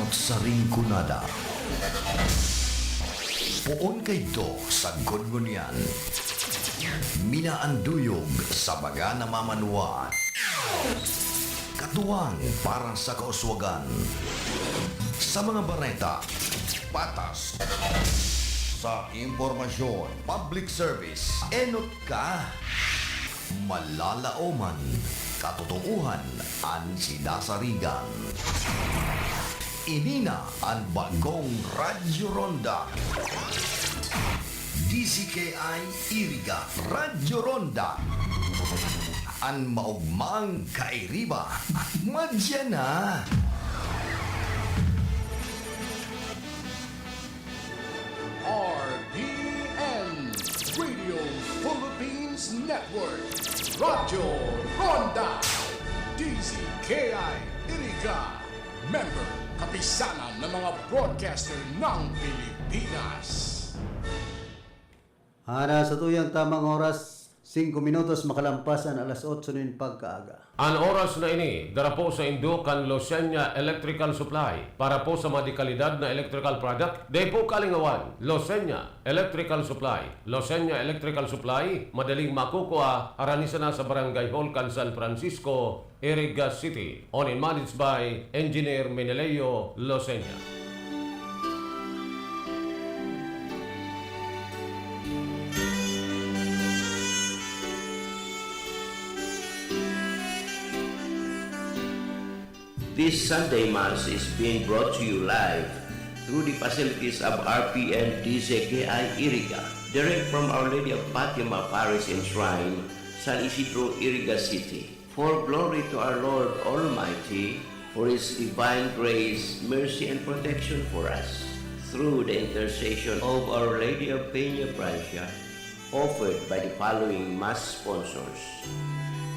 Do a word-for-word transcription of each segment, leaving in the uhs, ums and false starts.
Sa Rinconada. Poon kaidto sagkod ngunyan. Minaanduyog sa baga na mamanwaan. Katuwang para sa kauswagan. Sa mga bareta, patas. Sa impormasyon, public service, enot ka. Malalaoman, katotoohan an sinasarigan. Ini na an bagong Radyo Ronda. D Z K I Iriga, Radyo Ronda. An maogmang kairiba, madya na. R P N, Radio Philippines Network, Radyo Ronda, D Z K I Iriga, member, kapisanan ng mga broadcaster ng Pilipinas. Ana sa tuyang tamang oras, singko minutos makalampas an alas otso nin pagkaaga. An oras na ini, dara po saindo kan Losenya Electrical Supply. Para po sa mga dekalidad na electrical product, dai po kalingawan, Losenya Electrical Supply. Losenya Electrical Supply, madaling makukua, harani sana sa Barangay Hall kan San Francisco, Iriga City. Owned and managed by Engineer Meneleo Losenya. This Sunday Mass is being brought to you live through the facilities of R P N D Z K I Iriga, direct from Our Lady of Fatima Parish and Shrine, San Isidro, Iriga City. For glory to our Lord Almighty, for His divine grace, mercy, and protection for us, through the intercession of Our Lady of Peña Francia, offered by the following mass sponsors: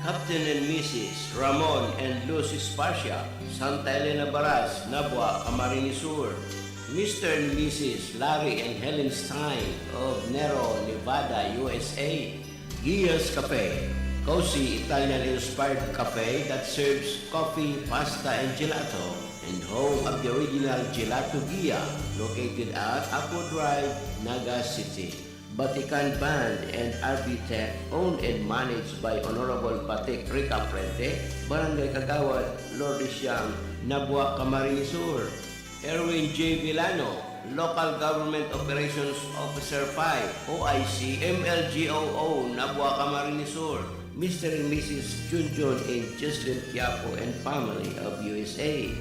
Captain and Missus Ramon and Lucy Sparcia, Santa Elena Baras, Nabua, Camarines Sur; Mister and Missus Larry and Helen Stein of Nero, Nevada, U S A; Gia's Cafe, cozy Italian-inspired cafe that serves coffee, pasta, and gelato, and home of the original Gelato Gia, located at Apo Drive, Naga City. Vatican Band and R V Tech, owned and managed by Honorable Patek Rica Prete, Barangay Kagawad, Lourdes Siam, Nabua, Camarines Sur. Erwin J Villano, Local Government Operations Officer five, O I C, M L G O O, Nabua, Camarines Sur. Mister and Missus Junjun and Jocelyn Quiapo and family of U S A.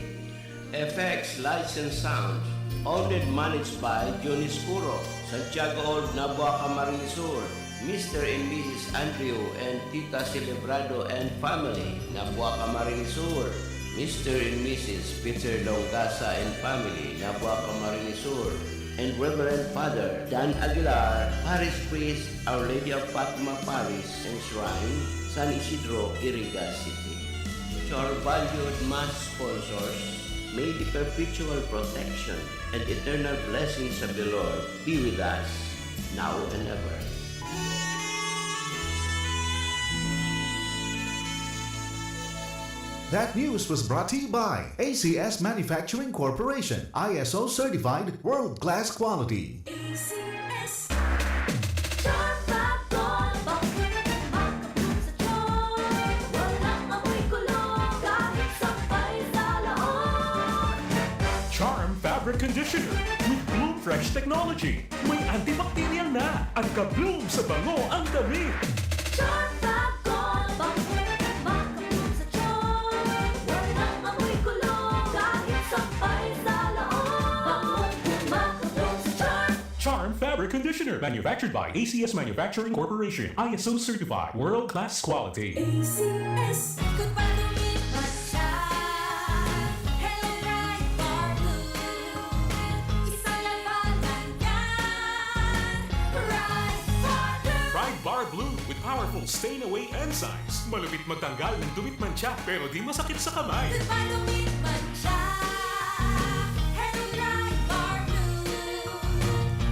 F X Lights and Sound, owned and managed by Johnny Scuro, Santiago Old, Nabua, Camarines Sur, Mister and Missus Andrew and Tita Celebrado and family, Nabua, Camarines Sur, Mister and Missus Peter Longasa and family, Nabua, Camarines Sur, and Reverend Father Dan Aguilar, Parish Priest, Our Lady of Fatima Parish and Shrine, San Isidro, Iriga City. To our valued mass sponsors, may the perpetual protection and eternal blessings of the Lord be with us, now and ever. That news was brought to you by A C S Manufacturing Corporation, I S O certified, world-class quality. A C S. Charm Fab Gold, bakit makabloom sa charm? Walang amoy kulog, kahit sampay sa laot. Charm Fabric Conditioner with Bloom Fresh Technology. May antibacterial na at ka-bloom sa bango ang damit. Charm Fab Gold, bakit makabloom sa charm? Walang amoy kulog, kahit sampay sa laot. Bangong makabloom sa charm. Charm Fabric Conditioner, manufactured by A C S Manufacturing Corporation, I S O certified, world-class quality. A C S. Goodbye to me, Hello, Pride Bar Blue. Isa lang pala yan. Pride Bar Blue. Pride Bar Blue with powerful stain away enzymes. Malupit magtanggal ng dumi't mantsa, pero di masakit sa kamay. Goodbye, dumi't mantsa. Hello, Pride Bar Blue.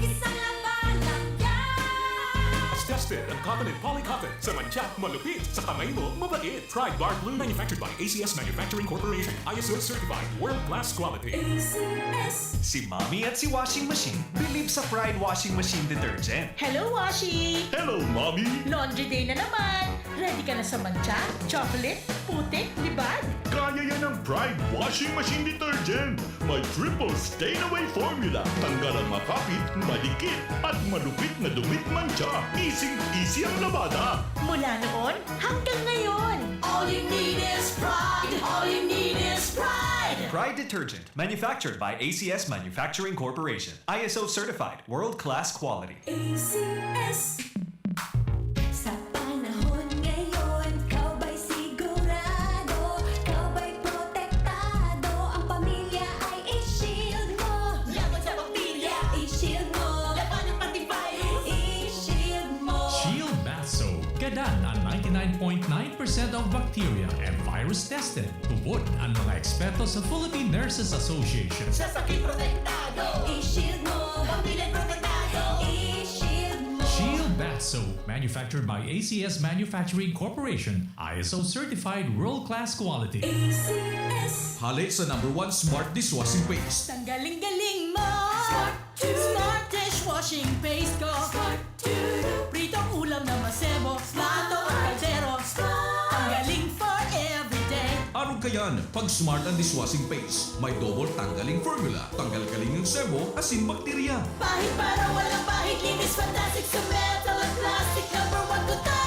Isa lang pala yan. It's just Ang cotton and poly cotton. Sa mantsa, malupit. Sa kamay mo, mabait. Pride Dark Blue. Manufactured by A C S Manufacturing Corporation. I S O certified. World class quality. A C S. Si Mommy at si Washing Machine believe sa Pride Washing Machine Detergent. Hello, Washi! Hello, Mommy! Laundry day na naman! Ready ka na sa mantsa, chocolate, putik, libag? Kaya yan ng Pride Washing Machine Detergent. May triple stain away formula. Tanggal ang makapit, madikit, at malupit na dumi at mantsa. Easy-easy ang labada. Mula noon hanggang ngayon. All you need is Pride. All you need is Pride. Pride Detergent, manufactured by A C S Manufacturing Corporation. I S O certified, world-class quality. A C S. Sa panahon ngayon, ikaw ba'y sigurado? Ikaw ba'y protektado? Ang pamilya ay i-shield mo. Laban sa bakterya, i-shield mo. Laban ng antivirus, i-shield mo. Shield Bath Soap. Gadan ang ninety-nine point nine percent of bacteria and virus tested. Tubod ang mga eksperto sa Philippine Nurses Association. Sa sakit protektado, i-shield mo. Pamilya protektado, i-shield mo. Shield Bath Soap, manufactured by A C S Manufacturing Corporation, I S O certified world-class quality. A C S. Hale sa number one smart dishwashing paste. Tanggaling-galing mo! Smart Smart dishwashing paste ko. Smart. Pritong ulam na masebo. Plato o kaldero. Smart. Tanggaling for everyday. Arog kayan, pag Smart ang dishwashing paste, may double tanggaling formula. Tanggal-galing ang sebo, asin bakterya. Pahid para walang pahid. Linis fantastic sa metal at plastic. Number one ko to.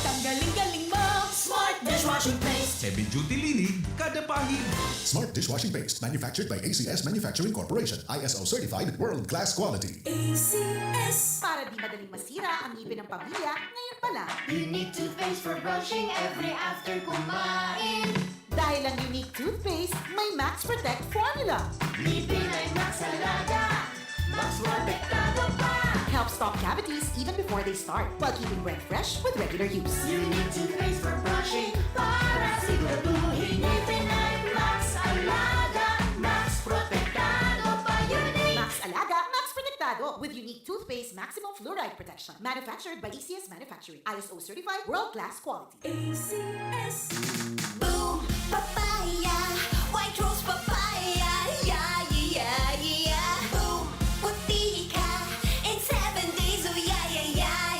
Tanggaling-galing mo. Smart dishwashing paste. Heavy duty linig, kada pahid. Smart dishwashing paste, manufactured by A C S Manufacturing Corporation, I S O certified, world class quality. A C S. Para di madaling masira ang ngipin ng pamilya, ngayon pa lang. Unique toothpaste for brushing every after kumain. Dahil ang Unique toothpaste may Max Protect formula. Ngipin ay Max Alaga, Max Protektado pa. Help stop cavities even before they start, while keeping breath fresh with regular use. Unique toothpaste for brushing para siguraduhin ngipin ay Max Alaga, Max Protektado pa. Unique. Max Alaga, Max Protektado with Unique Toothpaste Maximum Fluoride Protection. Manufactured by A C S Manufacturing. I S O certified, world class quality. A C S. Boom Papaya, White Rose Papaya, yeah, yeah, yeah. Boom, puti ka in seven days, oh yeah, yeah,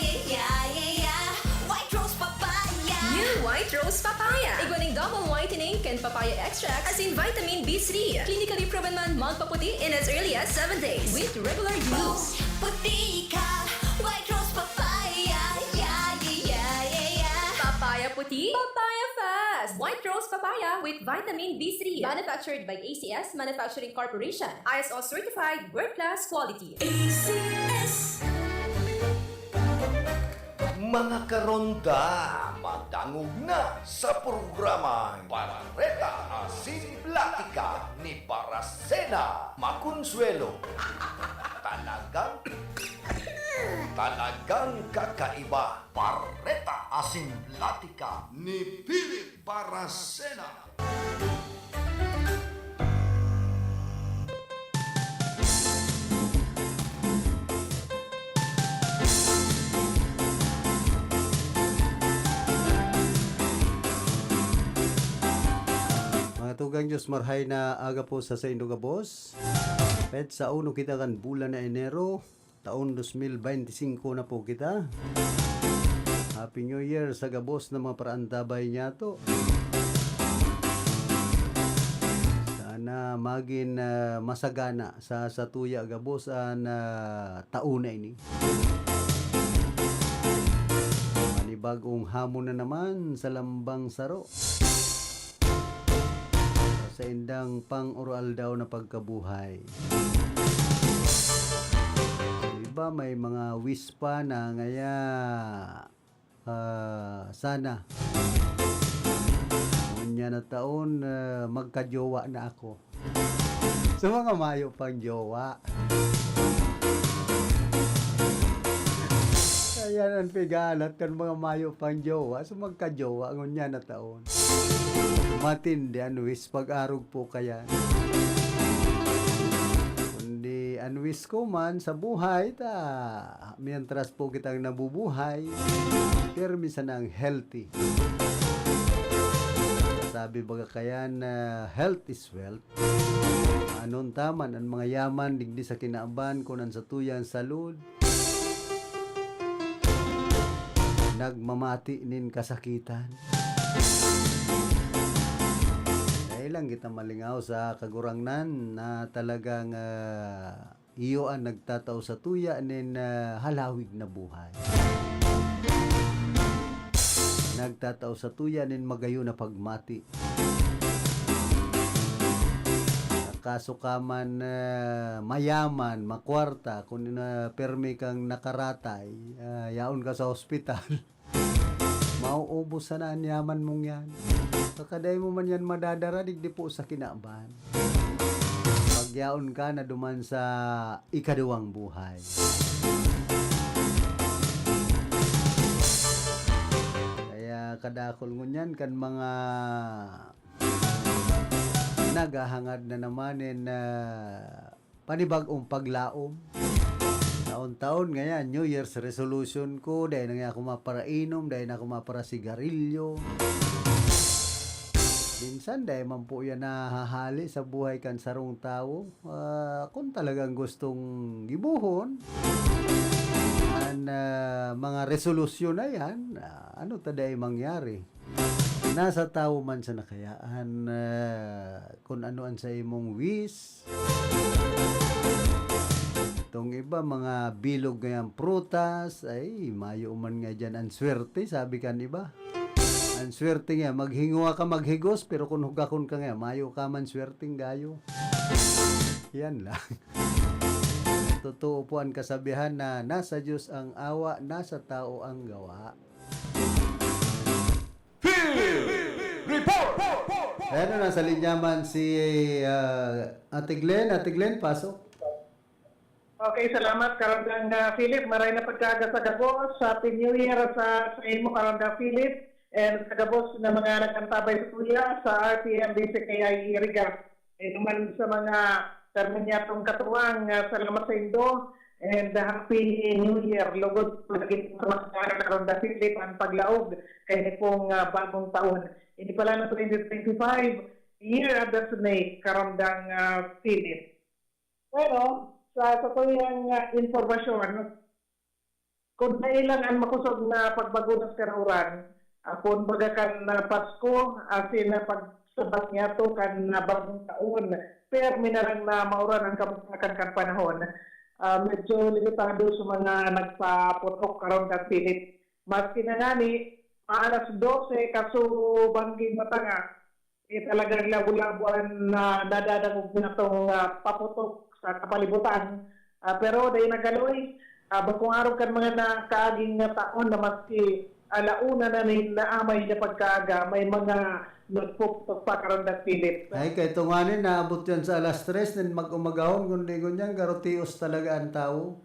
yeah. White Rose Papaya. New White Rose Papaya. Igwa ning double whitening kan papaya extract asin vitamin B three. Clinically proven man magpaputi in as early as seven days with regular use. Boom, puti ka, White Rose Papaya, yeah, yeah, yeah, yeah, yeah. Papaya puti, papaya fast. White Rose Papaya with vitamin B three. Manufactured by A C S Manufacturing Corporation. I S O certified, world class quality. A C S. Mga karonda, madangog na sa programang Bareta asin Platika ni Barasena Maconsuelo. Talagang, talagang kakaiba. Bareta asin Platika ni Philip Barasena. Mga tugang Diyos, marhay na aga po sa saindo gabos. Petsa uno kita kan bulan na Enero, taon dos mil bente singko na po kita. Happy New Year sa gabos na mga paraantabay niyato. Sana magin, ah, masagana sa satuya gabos an, ah, taon na ini. Panibagong hamon na naman sa lambang saro. Sa indang pang-oroaldaw na pagkabuhay. Iba may mga wish pa na ngaya, ah, sana. Unya na taon, ah, magkajowa na ako. Sa mga mayo pang jowa. Ayan ang pigalat kan mga mayo pang jowa. So magkajowa, ngunyan na taon. Matindi an wish pag-arog po kaya. Kundi An wish ko man sa buhay ta, mientras po kitang nabubuhay, pirmi sana ang healthy. Sabi baga kaya na health is wealth. Anon ta man an mga yaman digdi sa kinaban kun an satuyang salud nagmamati nin kasakitan. Dai lang kita malingaw sa Kagurangnan na talagang, ah, iyo an nagtatao satuya nin, ah, halawig na buhay. Nagtatao satuya nin magayo na pagmati. Kaso ka man, ah, mayaman, makwarta, kun, ah, permi kang nakaratay, ah, yaon ka sa ospital, mauubos sana an yaman mong yan. Saka dai mo man yan madadara digdi po sa kinaban. Pagyaon ka na duman sa ikaduwang buhay. Kaya kadakul ngunyan kan mga naghahangad na naman nin, ah, panibag-ong paglaom. Taon-taon ngayan, New Year's resolution ko, dai na nga ako maparainom, dai na ako maparasigarilyo. Minsan, dai man po yan nahahali sa buhay kan sarong tawo. Ah, kung talagang gustong gibohon an, ah, mga resolusyon na yan, ah, ano ta dai mangyari? Nasa tawo man sana kaya an, ah, kun ano an sa imong wish. Itong iba, mga bilog ngayang prutas, ay, mayo man nga diyan ang swerte, sabi kan iba. Ang swerte nga, maghinguha ka, maghigos, pero kung hugakon ka nga, mayo ka man swerteng gayo. Yan lang. Totoo po ang kasabihan na nasa Diyos ang awa, nasa tao ang gawa. Field Report! Ayan na, nasa linya man si, ah, Ate Glenn. Ate Glenn, pasok. Okay, salamat, Karandang, ah, Philip. Maray na pagkaaga sa gabos. Happy New Year sa, sa imo, Karandang Philip. And sa gabos na mga nag-antabay sa tuya sa R T M D C K I Iriga. Eh, naman sa mga terminatong katuwang, ah, salamat sa indo. And, ah, Happy New Year. Lugod lagi sa mga Karandang Philip ang paglaog kay pong, ah, bagong taon. Ini pala na twenty twenty-five, Year of the Snake, Karandang, ah, Philip. Pero, sa satuyang, ah, impormasyon, kun dai lang an makosog na pagbagunas kan uran, ah, kun baga kan, ah, Pasko, asin na pagsabat niyato kan, ah, bagong taon, permi na lang na mauran an kabugtakan kan panahon. Ah, medyo limitado sa mga nagpaputok karon kan Philip. Maski na ngani, maalas dose kaso bangging mata nga, eh, talagang labo-labo an, ah, nadadangog natong, ah, paputok sa kapalibutan. Ah, pero dai nagaloy, ah, bakong arog kan mga nakaaging nga taon na maski ala una na nin naamay na pagkaaga, may mga nagpuputok pa, Karandang Philip. Ay, kay tunganin, naabot yan sa alas tres nin mag-umagahon, kundi ngunyan, garo tios talaga an tawo.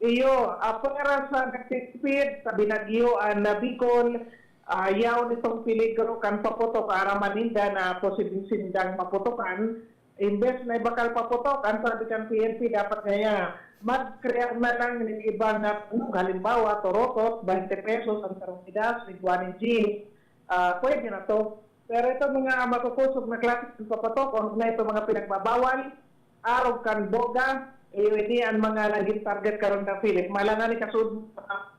Iyo, ah, para sa nagtitipid sa binagyo an, ah, Bicol, ah, yaon itong peligro kan paputok. Aram man ninda na posible sindang maputokan. Imbes na ibakal paputok, ang sabi kan P N P, dapat ngaya mag-create na lang nin ibang na, halimbawa, turutot, twenty pesos ang sarong pidaso, igwa nin jeans, ah, pwede na to. Pero itong mga makukusog na klase ng paputok, o na itong mga pinagbabawal, arog kan boga, iyo ini an mga naging target karon na Philip. Malangan ni kasud, ah,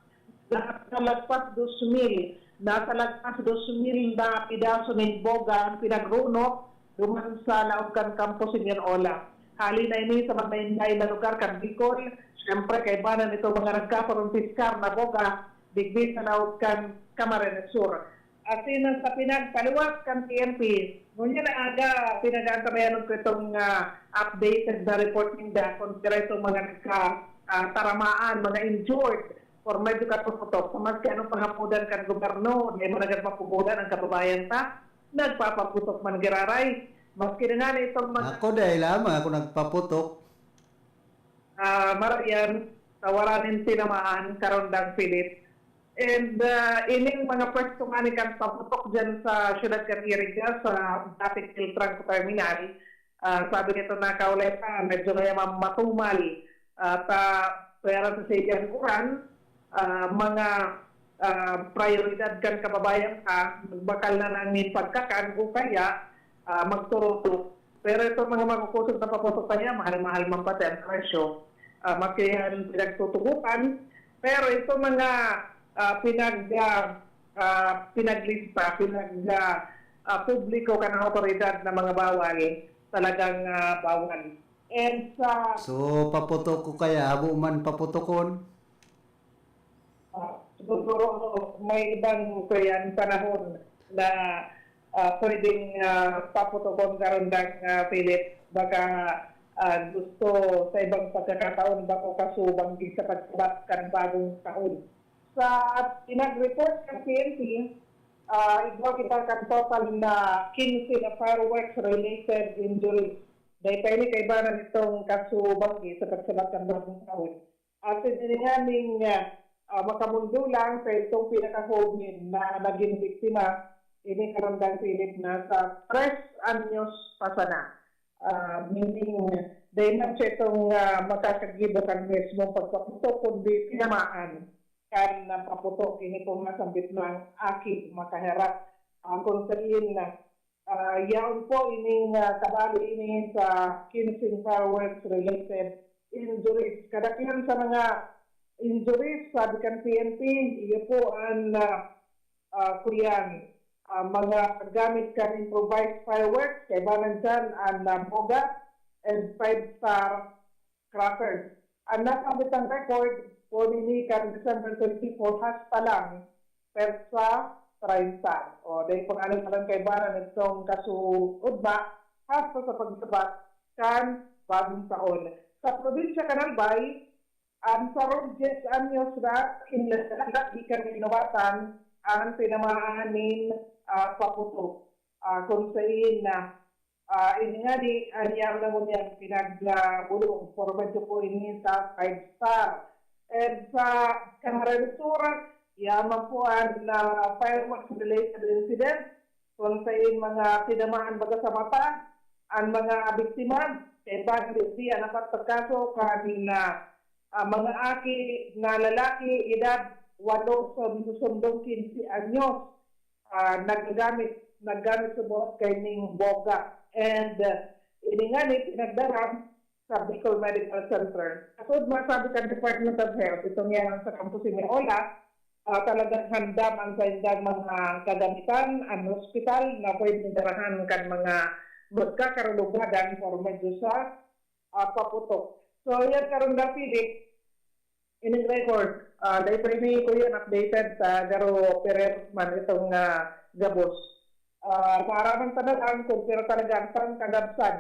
nasa lagpas dos mil, nasa lagpas dos mil na pidaso nin boga ang pinagrunot duman sa laog kan Campus Union Ola. Hali na ini sa mga lain-lain na lugar kan Bicol. Siyempre, kaibanan itong mga nagkaparong piskar na boga, digdi sa laog kan Camarines Sur. Asin sa pinagpaluwas kan P N P, ngunyan na aga, pinag-aantabayan ko itong, ah, updated na report ninda kung sila itong mga nagka, ah, taramaan, mga injured, or medyo katututok. So, maski anong pangapodan kan gobyerno, di mo nagad mapupunan ang kababayan ta, nagpapaputok man giraray. Maski na nga na itong mga Ako, dahil lamang ako nagpaputok. Ah, marayan, sa wara nin tinamaan, Karandang Philip. And, ah, ining mga pwesto nga ni kan paputok dyan sa siyudad kan Iriga, sa dating Filtranco Terminal, Ah, sabi nito na kaulay pa, medyo kaya mam-, matumal. At, ah, pwera sa Sedian Kuran, ah, mga, ah, prioridad kan kababayan ka, magbakal na nangin pagkakan o kaya, ah, magturutok. Pero itong mga makukusog na paputok kaya, mahal-mahal man pati ang presyo. Ah, maski ang pinagtutukutan, pero itong mga, ah, pinag-, ah, ah, pinaglista, pinag-, ah, ah, publiko kan awtoridad na mga bawal, talagang, ah, bawal. And sa So, paputok ko kaya, habo man paputokon? Ah, siguro may ibang, kuyan, panahon na, ah, pwedeng, ah, paputokon karon dak, ah, Philip. Baka, ah, gusto sa ibang pagkakataon, bako kasubang sa pagsabat kan bagong taon. Sa pinag-report kan P N P, ah, igwa kita kan total na quince na fireworks-related injuries. Dahil pa ini kaibanan itong kaso banggi sa pagsabat kan bagong taon. Asin ini nganing, ah, ah, makamundo lang sa itong pinakahoben na naging biktima, ini karandang Philip na sa tres anyos pa sana. Ah, meaning, dahil man siya itong, ah, makakagibo kan mismong pagpaputok, kundi tinamaan kan, ah, paputok. Ini pong nasambit na aki makaherak. Ah, kung sa iyan na, ah, yaon po ining, ah, kabali ini sa quince fireworks-related injuries. Kadakilan sa mga injuries, sabi kan P N P, iyo po ang, ah, ah, kuyan, ah, mga gamit kan improvised fireworks, kaibanan dyan ang, ah, boga and five-star crackers. Ang nasambit ang record, po nini kan December twenty-four, hasta lang, Petsa treinta. O, dahil kung ano palang kaibanan itong kasuod ba, hasta sa pagsabat kan bagong taon. Sa probinsya kan Albay, ang sarong diyes anyos na kinlala gikan Inawatan ang tinamaan nin, ah, paputok. Ah, kung sa ina, ah, ini nga di, ah, niya ang ngunyan pinagbulong, porma po ini sa five star. And sa Camarines Sur, yaman po ang, ah, fireworks-related incident, kung sa in mga tinamaan baga sa mata, ang mga biktima, kay bag di, di ang napagpagkaso kan, ah, ah, mga aki na lalaki, edad walo sa susundong quince anyos, ah, naggamit, naggamit sa buhat kaining boga. And, ah, ini nga ni pinagdaram sa Bicol Medical Center. Asod masabi kan Department of Health, itong yan ang sa Campo Simeola, ah, talagang handam ang saindang mga kagamitan, ang hospital na pwedeng darahan kan mga magkakarulugadan or medyo sa, ah, paputok. So, yan karon na, Philip, ining record. Ah, dahil pa ini ko yan updated sa garo Pereros man itong, ah, gabos. Ah, maaraman ta na lang kung pero talaga ang tangkagabsan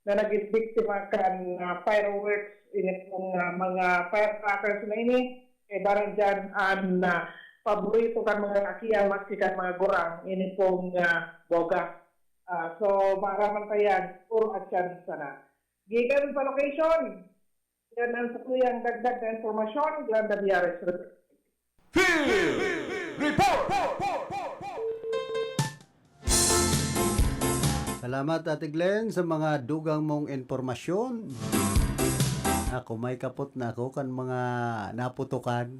na naging biktima kan, ah, fireworks, ini pong, ah, mga firecrackers na ini, kay barang dyan ang, ah, paborito kan mga aki, ang maski kan mga gurang, ini pong, ah, boga. Ah, so, maaraman pa yan, puro atyan sana. Gikan pa location, yan ang sakuyang dagdag na impormasyon, Glenda Diares. Field Report! Salamat, Ate Glenn, sa mga dugang mong impormasyon. Ako, may kapot na ako kan mga naputukan.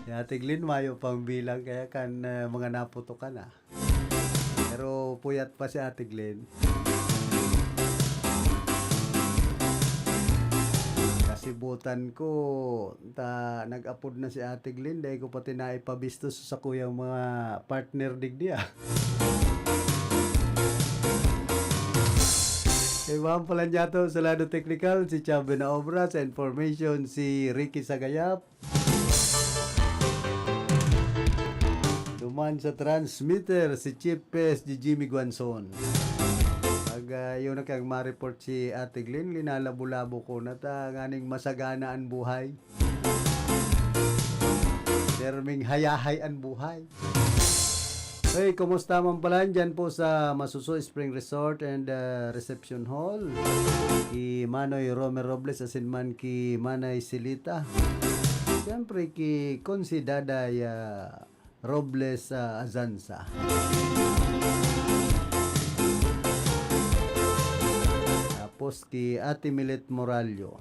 Si Ate Glenn, mayo pang bilang, kaya kan, eh, mga naputukan, ah. Pero puyat pa si Ate Glenn. Kasibutan ko, ta, nag-apod na si Ate Glenn, dai ko pati naipabisto sa sakuyang mga partner digdi, ah. Kay Ma'am Palanyato sa lado teknikal, si Chubby na Obra, sa information, si Ricky Sagayap. Duman sa transmitter, si Chief P S G Jimmy Guanzon. Pag, ah, yun na kayang ma-report si Ate Glenn, linalabo-labo ko na ta, nganing masagana an buhay. Terming hayahay an buhay. Hey, kumusta man pala dyan po sa Masuso Spring Resort and, ah, Reception Hall? Ki Manoy Romer Robles asin man ki Manay Silita. Siyempre, ki Considaday, ah, Robles, ah, Azanza. Ki Ate Milet Morallo.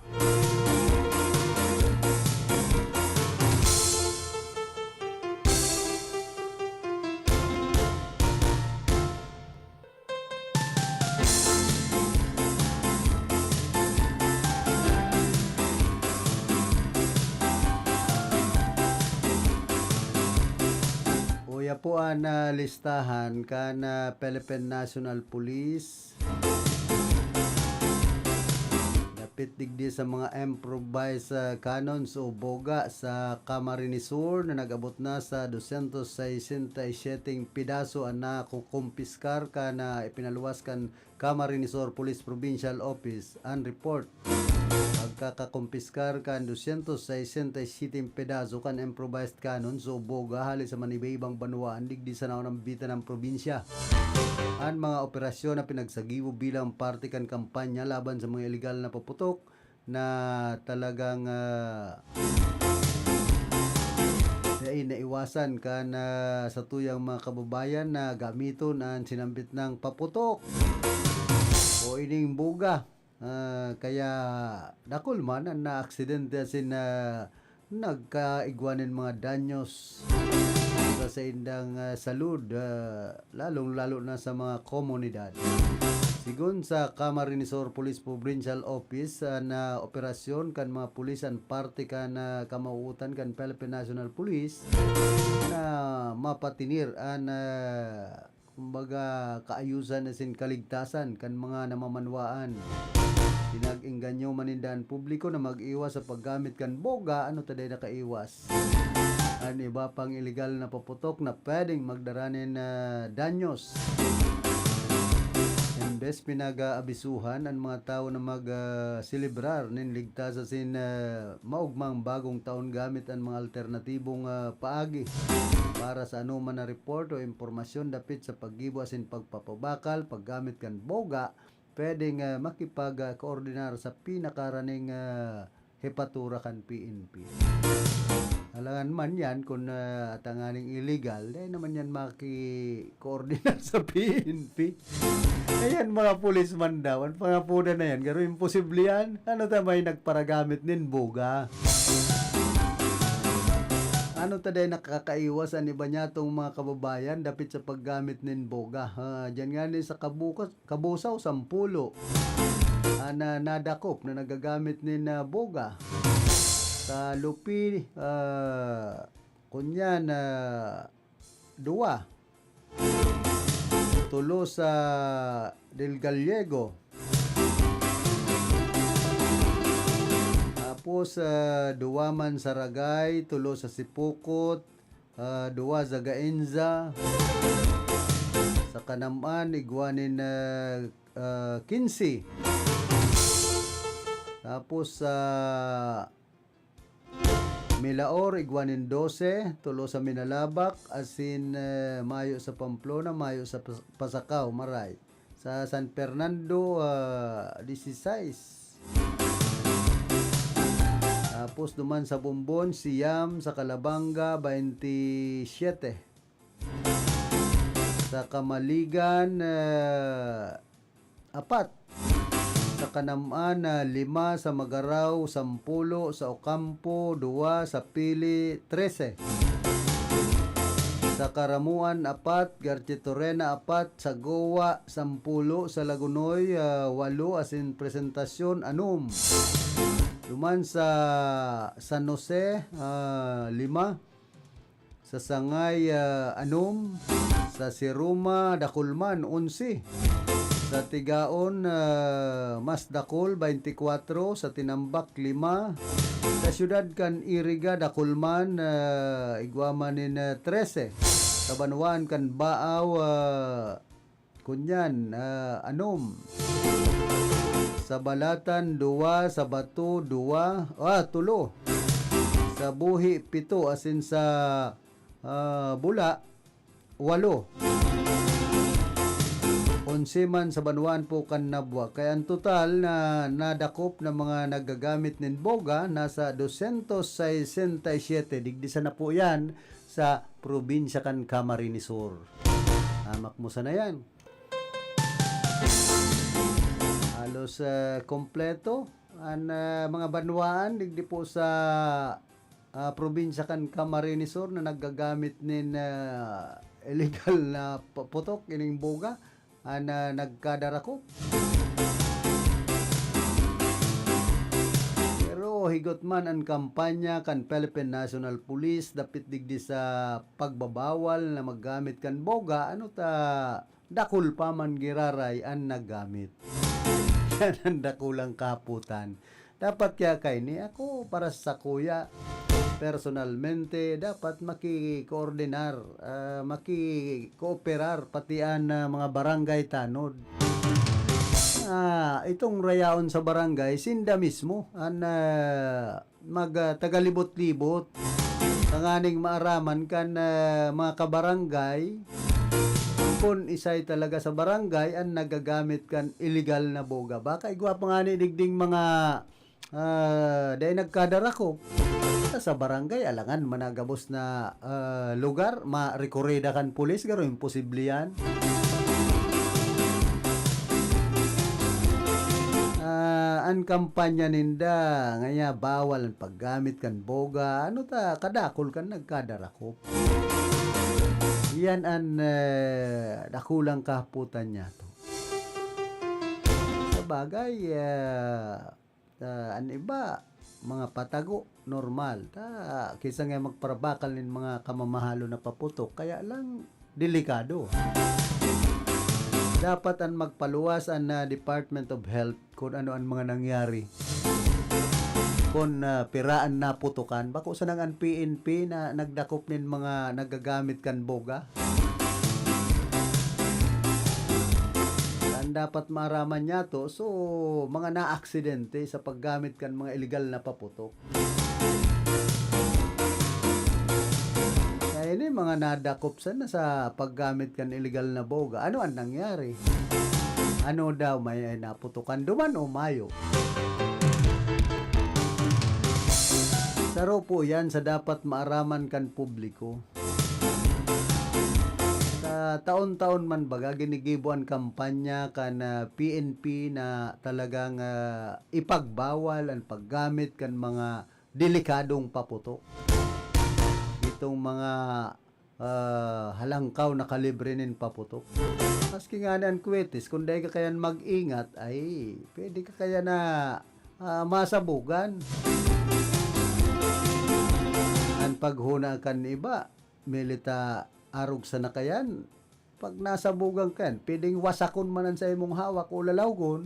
Uya po an, ah, listahan kan, ah, Philippine National Police. Dapit digdi sa mga improvised, ah, cannons o boga sa Camarines Sur na nag-abot na sa dosyentos sesenta y siyete pidaso an nakukumpiskar kan, ah, ipinaluwas kan Camarines Sur Police Provincial Office an report. Pagkakakumpiskar kan dosyentos sesenta y siyete pedaso kan improvised cannons o boga hale sa manibaybang banwaan digdi sa naunambitan na probinsya. An mga operasyon na pinagsagibo bilang parte kan kampanya laban sa mga iligal na paputok na talagang, ah, dai naiwasan kan, ah, satuyang mga kababayan na gamiton an sinambit nang paputok o ining boga. Ah, kaya dakul man an naaksidente asin, ah, nagkaigwa nin mga danyos sa saindang, ah, salud, ah, lalong-lalo na sa mga komunidad. Sigon sa Camarines Sur Police Provincial Office, ah, na operasyon kan mga pulis an parte kan, ah, kamauotan kan Philippine National Police na mapatinir an, ah, kumbaga, kaayusan asin kaligtasan kan mga namamanwaan. Pinag-engganyo man ninda an publiko na mag-iwas sa paggamit kan boga, ano ta dai nakaiwas. An iba pang iligal na paputok na pwedeng magdara nin, ah, danyos. Imbes pinag-aabisuhan an mga tawo na mag, ah, selebrar nin ligtas asin, ah, maogmang bagong taon gamit an mga alternatibong, ah, paagi para sa anoman na report o impormasyon dapit sa paggibo asin pagpapabakal paggamit kan boga, pwedeng, ah, makipag, ah, koordinar sa pinakaraning, ah, hepatura kan P N P. Alangan man yan, kun, ah, tanganing illegal, dai naman yan maki-coordinate sa P N P. Ayan, mga pulis man daw. Ang pangapodan na yan, garo imposible yan. Ano ta may nagparagamit nin boga? Ano ta dai nakakaiwas an iba niya tong mga kababayan dapit sa paggamit nin boga? Ah, diyan nga ni sa kabukas, Kabusaw, sampulo. An, ah, nadakop na nagagamit nin, ah, boga. Sa Lupi, ah, kunyan, ah, duwa. Tulo sa Del Gallego. Tapos, ah, duwa man sa Ragay, tulo sa Sipocot, ah, duwa sa Gaenza, sa Kanam-an, igwa nin, ah, ah, quince. Tapos sa Milaor, igwa nin doce, tulo sa Minalabac, asin, eh, mayo sa Pamplona, mayo sa Pas-, Pasacao, maray. Sa San Fernando, ah, dieciséis. Tapos duman sa Bombon, siyam, sa Calabanga, bainti siyete. Sa Camaligan, ah, apat. Sa Kanam-an, ah, lima, sa Magarao, sampulo, sa Ocampo, duwa, sa Pili, trese. Sa Caramoan, apat, Garchitorena, apat, sa Goa, sampulo, sa Lagonoy, ah, walo, asin Presentacion, anom. Duman sa San Jose, ah, lima, sa Sangay, ah, anom, sa Siruma, dakul man, onse. Sa Tigaon, ah, mas dakul, bainti kwatro, sa Tinambac, lima. Sa siyudad kan Iriga, dakul man, ah, igwa man nin, ah, trese. Sa banwaan kan Baaw, ah, kunyan, ah, anom. Sa Balatan, duwa. Sa Bato, duwa. Ah, tulo. Sa Buhi, pito. Asin sa, ah, Bula, walo. Onse man sa banwaan po kan Nabua. Kaya ang total na nadakop na mga nagagamit nin boga nasa dosyentos sesenta y siyete. Digdi sana po yan sa probinsya kan Camarines Sur. Hamak mo sana yan. Halos, ah, kompleto an, ah, mga banwaan digdi po sa, ah, probinsya kan Camarines Sur na naggagamit nin, ah, illegal na pa-, putok, ining boga, an, ah, nagkadarakop. Pero higot man an kampanya kan Philippine National Police dapit digdi sa pagbabawal na maggamit kan boga, ano ta, dakul pa man giraray an naggamit. Yan ang dakulang kahapotan. Dapat kaya kaini, ako para sa kuya, personalmente, dapat makikoordinar, ah, makikooperar pati an, ah, mga barangay tanod. Ah, itong rayaon sa barangay, sinda mismo an, ah, mag, ah, tagalibot-libot tanganing maaraman kan, ah, mga kabarangay kun isay talaga sa barangay an nagagamit kan iligal na boga. Baka igwa pa ngani digding mga, ah, dai nagkadarakop sa barangay, alangan man na gabos na, ah, lugar, marekoreda kan pulis, garo imposible yan. Ah, an kampanya ninda, ngaya bawal an paggamit kan boga, ano ta, kadakul kan nagkadarakop. Yan an, eh, dakulang kahapotan niyato. Sabagay, eh, ah, an iba, mga patago, normal. Ta, kisa nga magparabakal nin mga kamamahalon na paputok, kaya lang delikado. Dapat an magpaluwas an, ah, Department of Health kun ano an mga nangyari. Kun, ah, pira an naputokan, bako sanang an P N P na nagdakop nin mga nagagamit kan boga. An dapat maaraman niyato, so, mga naaksidente sa paggamit kan mga iligal na paputok. Kaya ini, mga nadakop sana sa paggamit kan iligal na boga. Ano an nangyari? Ano daw, may, ay, naputokan duman o mayo? Saro po yan sa dapat maaraman kan publiko. Sa taon-taon man baga, ginigibo an kampanya kan, ah, P N P na talagang, ah, ipagbawal an paggamit kan mga delikadong paputok. Itong mga, ah, halangkaw na kalibre nin paputok. Maski ngani an kwetes, kung dai ka kayan mag-ingat, ay, pwede ka kaya na, ah, masabugan. An paghona kan iba, milita arog sa nakayan, pag nasabugan ka yan, pwedeng wasakon man an sa imong hawak o lalawgon.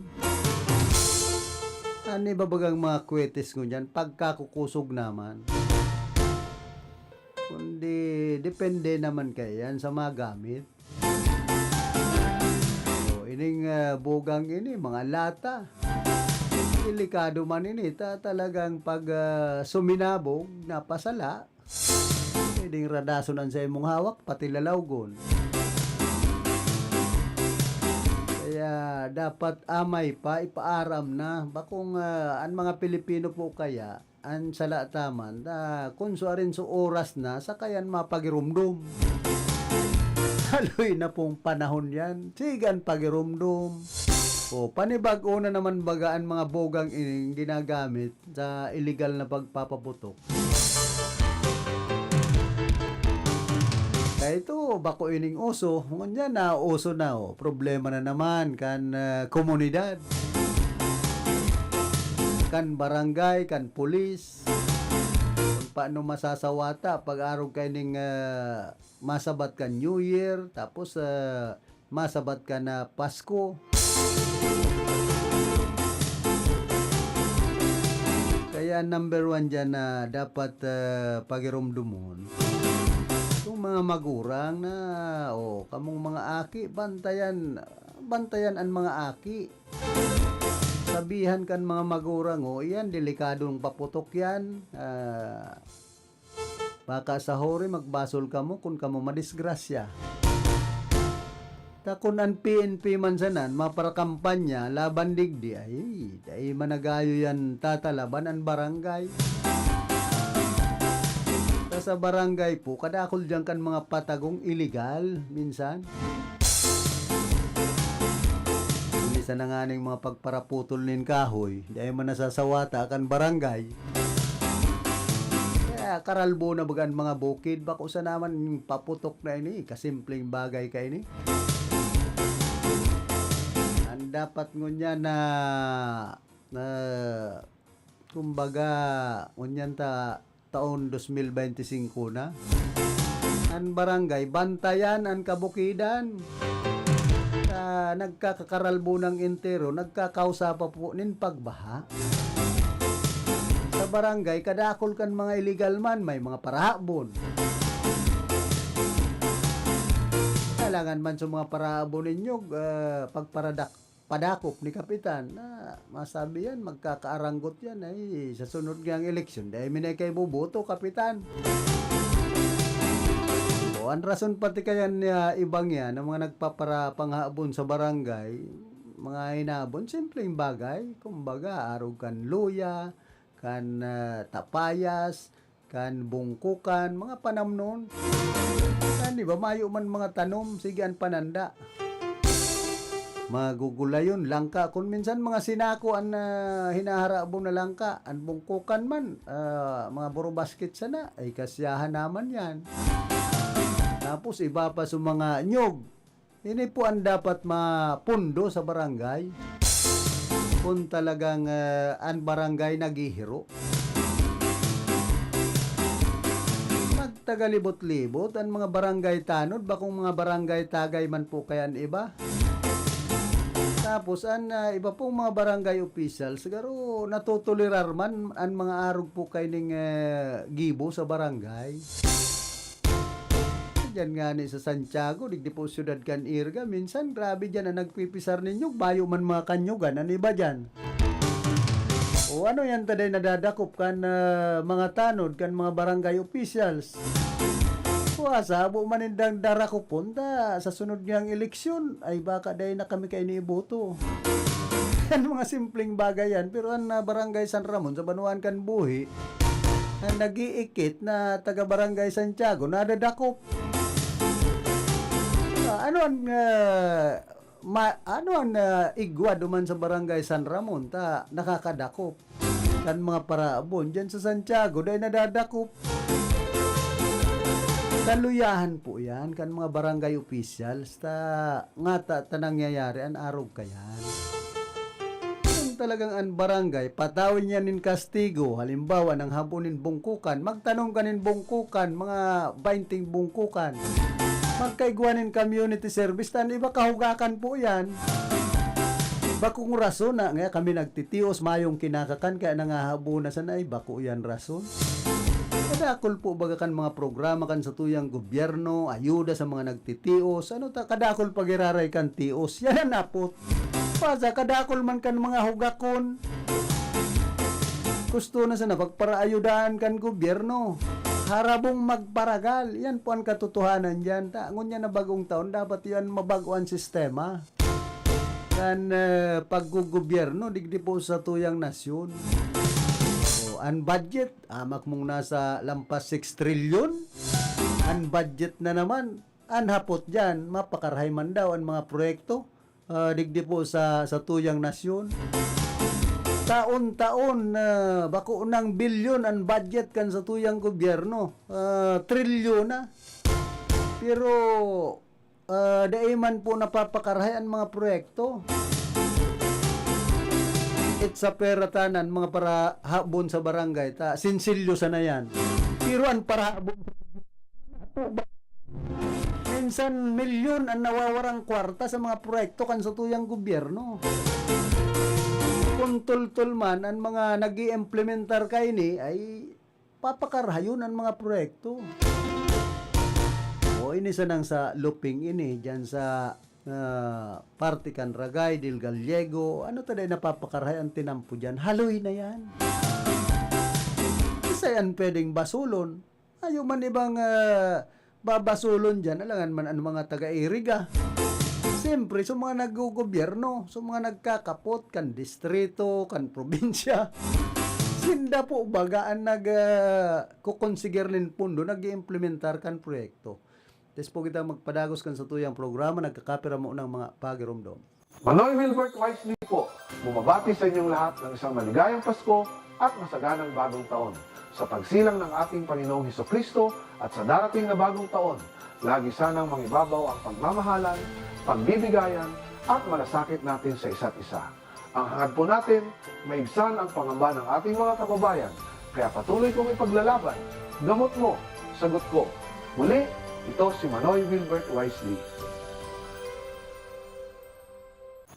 An iba bagang mga kwetes ngunyan, pagkakukusog naman. Kundi depende naman kaya yan sa magamit. O, ining, ah, bogang ini, mga lata. Delikado man ini, ta-, talagang pag, ah, suminabog, napasala, pwedeng radason an sa imong hawak, pati lalawgon. Kaya dapat amay pa, ipaaram na. Bakong, ah, an mga Pilipino po kaya, an sala ta man, ah, kun suarin so oras na, saka yan mapagirumdom. Haloy na pong panahon yan. Sige an pagirumdom. O, panibag-o na naman baga an mga bogang ining ginagamit sa iligal na pagpapaputok. Kaya ito, bako ining uso, ngunyan na uso na, o, problema na naman kan, ah, komunidad, kan barangay, kan pulis. Kung paano masasawata pag-arog kaining, ah, masabat kan New Year, tapos, ah, masabat ka na Pasko. Kaya number one diyan na dapat, ah, pagiromdomon, itong mga magurang na, o, kamong mga aki, bantayan, bantayan an mga aki. Sabihan kan mga magurang, o, iyan, delikadong paputok yan. Ah, Baka sa huri magbasol kamo kun kamo madisgrasya. Ta kun an P N P man sana an maparakampanya laban digdi, ay, dai man nagayo yan tatalaban an barangay. Ta sa barangay po, kadakul diyan kan mga patagong iligal minsan. Imbis Sana nga ning mga pagparaputol nin kahoy, di ay man nasasawata kan barangay. Kaya karalbo na baga an mga bukid, bako sana man paputok na ini, kasimpleng bagay kaini. An dapat ngunyan na, na, kumbaga, ngunyan ta, taon dos mil bente singko na. An barangay, bantayan an kabukidan. Sa nagkakakaralbo nang entero, nagkakausa pa po nin pagbaha. Sa barangay, kadakol kan mga illegal man, may mga parahabon. Kailangan man sa mga parahabon ninyo, ah, pagparadak-, padakop ni Kapitan na masabi yan, magkakaaranggot yan. Ay, sa sunod ngang eleksyon, dai mi na kaiboboto, Kapitan. O, an rason pati kaya niya ibang yan, ang mga nagpaparapanghabon sa barangay, mga hinabon, simpleng bagay. Kumbaga, arog kan luya, kan, ah, tapayas, kan bungkukan, mga panamnon. Kan iba, mayo man mga tanom, sige an pananda. Magugulayon, langka. Kun minsan, mga sinako an, ah, hinaharabo na langka. An bungkukan man, ah, mga burobasket sana. Ay, kasyahan naman yan. Tapos, iba pa sa mga nyog. Ini po ang dapat mapundo sa barangay. Kung talagang, ah, an barangay naghihiro. Magtagalibot-libot an mga barangay tanod, bakong mga barangay tagay man po kaya an iba. Tapos an, ah, iba pong mga barangay officials, siguro natotolerar man an mga arog po kaining, ah, gibo sa barangay. Diyan nga ni sa Santiago, digdi po siyudad kan Irga, minsan grabe diyan ang nagpipisar ninyo, bayo man mga kanyugan, an iba diyan. O ano yan taday nadadakop kan, ah, mga tanod, kan mga barangay officials? O asabo man nindang darakopon ta sa sunod niyang eleksyon, ay baka dai na kami kaini iboto. Yan mga simpleng bagay yan, pero an, ah, Barangay San Ramon sa banwaan kan buhi, na nag-iikit na taga Barangay Santiago, nadadakop. Ah, ano an, ah, ma-, ano an, ah, igwa duman sa Barangay San Ramon ta nakakadakop? Kan mga parahabon diyan sa Santiago, dai nadadakop. Kaluyahan po yan kan mga barangay officials ta ngata ta nangyayari an arog kayan. Kung talagang an barangay, patawin niya nin kastigo, halimbawa, nanghabon nin bungkukan, magtanom ka nin bungkukan, mga bainting bungkukan. Magkaigwa nin community service, ta an iba kahugakan po yan. Bakong rason na nga kami nagtitios, mayong kinakakan, kaya nangahabo na sana, ay bako yan rason. Kadakol po baga kan mga programa kan satuyang gobyerno, ayuda sa mga nagtitios, ano ta, kadakol pagiraray kan tios. Yan an apot. Pasa, kadakol man kan mga hugakon. Gusto na sana pagparaayudahan kan gobyerno. Harabong magparagal. Yan po an katotohanan diyan. Ta, ngunyan na bagong taon, dapat yan mabago an sistema kan, eh, paggogobyerno digdi po sa tuyang nasyon. O, an budget, amak mong nasa lampas six trilyon. An budget na naman, an hapot diyan, mapakarahay man daw an mga proyekto, ah, digdi po sa, sa tuyang nasyon. Taon-taon, ah, bako nang bilyon an budget kan sa tuyang gobyerno. Ah, trilyon na. Pero, ah, dai man po napapakarahay an mga proyekto. It's a pera tanan, mga parahabon sa barangay, ta, sinsilyo sana yan. Pero an parahabon, minsan milyon an nawawarang kwarta sa mga proyekto kan sa tuyang gobyerno. Kung tultol man an mga nag-iimplementar kaini, ay papakarahayon an mga proyekto. O, ini sanang sa Luping ini, diyan sa, ah, parte kan Ragay, Del Gallego, ano ta dai napapakarahay an tinampo diyan? Haloy na yan. Isa yan pwedeng basulon. Ayo man ibang, ah, babasulon diyan, alangan man an mga taga-Iriga. Siyempre, sa mga naggogobyerno, sa mga nagkakapot kan distrito, kan probinsya, sinda po baga an nag, ah, kukonsiger nin pondo, nag-iimplementar kan proyekto. Tes po kita magpadagos kan satuyang programa, nagkakapira mo ng mga pagiromdom. Manoy Wilbert Wisely po, bumabati sa inyong lahat ng isang maligayang Pasko at masaganang Bagong Taon. Sa pagsilang ng ating Panginoong Hesukristo at sa darating na Bagong Taon, lagi sanang mangibabaw ang pagmamahalan, pagbibigayan, at malasakit natin sa isa't isa. Ang hangad po natin, maibsan ang pangamba ng ating mga kababayan, kaya patuloy kong ipaglalaban. Gamot mo, sagot ko. Muli, ito si Manoy Wilbert Wisely.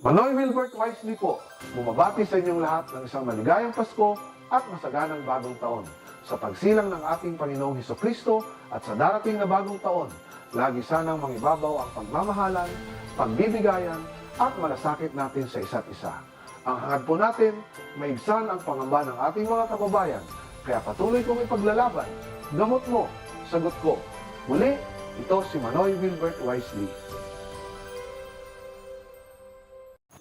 Manoy Wilbert Wisely po, bumabati sa inyong lahat ng isang maligayang Pasko at masaganang Bagong Taon. Sa pagsilang ng ating Panginoong Hesukristo at sa darating na Bagong Taon, lagi sanang mangibabaw ang pagmamahalan, pagbibigayan, at malasakit natin sa isa't isa. Ang hangad po natin, maibsan ang pangamba ng ating mga kababayan, kaya patuloy kong ipaglalaban. Gamot mo, sagot ko. Muli, ito si Manoy Wilbert Wisely.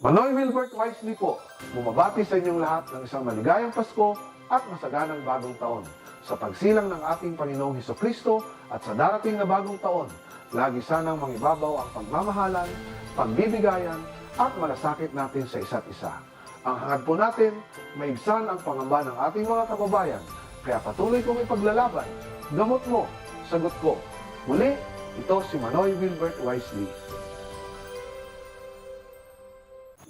Manoy Wilbert Wisely po, bumabati sa inyong lahat ng isang maligayang Pasko at masaganang Bagong Taon. Sa pagsilang ng ating Panginoong Hesukristo at sa darating na Bagong Taon, lagi sanang mangibabaw ang pagmamahalan, pagbibigayan, at malasakit natin sa isa't isa. Ang hangad po natin, maibsan ang pangamba ng ating mga kababayan, kaya patuloy kong ipaglalaban. Gamot mo, sagot ko. Muli, ito si Manoy Wilbert Wisely.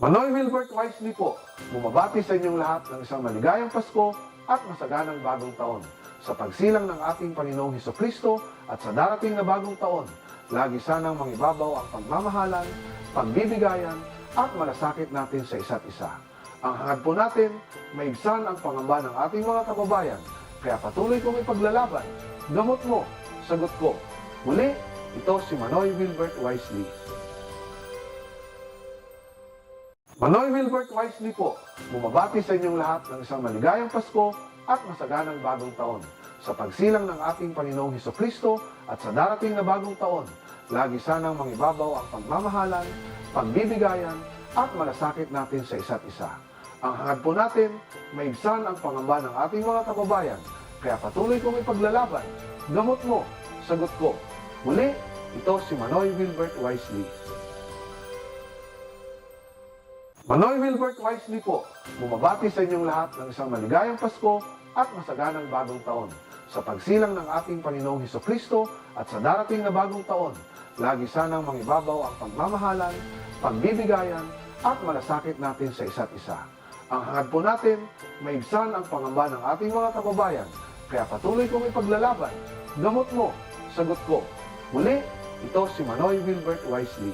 Manoy Wilbert Wisely po, bumabati sa inyong lahat ng isang maligayang Pasko at masaganang Bagong Taon. Sa pagsilang ng ating Panginoong Hesukristo at sa darating na Bagong Taon, lagi sanang mangibabaw ang pagmamahalan, pagbibigayan, at malasakit natin sa isa't isa. Ang hangad po natin, maibsan ang pangamba ng ating mga kababayan, kaya patuloy kong ipaglalaban. Gamot mo, sagot ko. Muli, ito si Manoy Wilbert Wisely. Manoy Wilbert Wisely po, bumabati sa inyong lahat ng isang maligayang Pasko at masaganang Bagong Taon. Sa pagsilang ng ating Panginoong Hesukristo at sa darating na Bagong Taon, lagi sanang mangibabaw ang pagmamahalan, pagbibigayan, at malasakit natin sa isa't isa. Ang hangad po natin, maibsan ang pangamba ng ating mga kababayan, kaya patuloy kong ipaglalaban. Gamot mo, sagot ko. Muli, ito si Manoy Wilbert Wisely. Manoy Wilbert Wisely po, bumabati sa inyong lahat ng isang maligayang Pasko at masaganang Bagong Taon. Sa pagsilang ng ating Panginoong Hesukristo at sa darating na Bagong Taon, lagi sanang mangibabaw ang pagmamahalan, pagbibigayan, at malasakit natin sa isa't isa. Ang hangad po natin, maibsan ang pangamba ng ating mga kababayan, kaya patuloy kong ipaglalaban. Gamot mo, sagot ko. Muli, ito si Manoy Wilbert Wisely.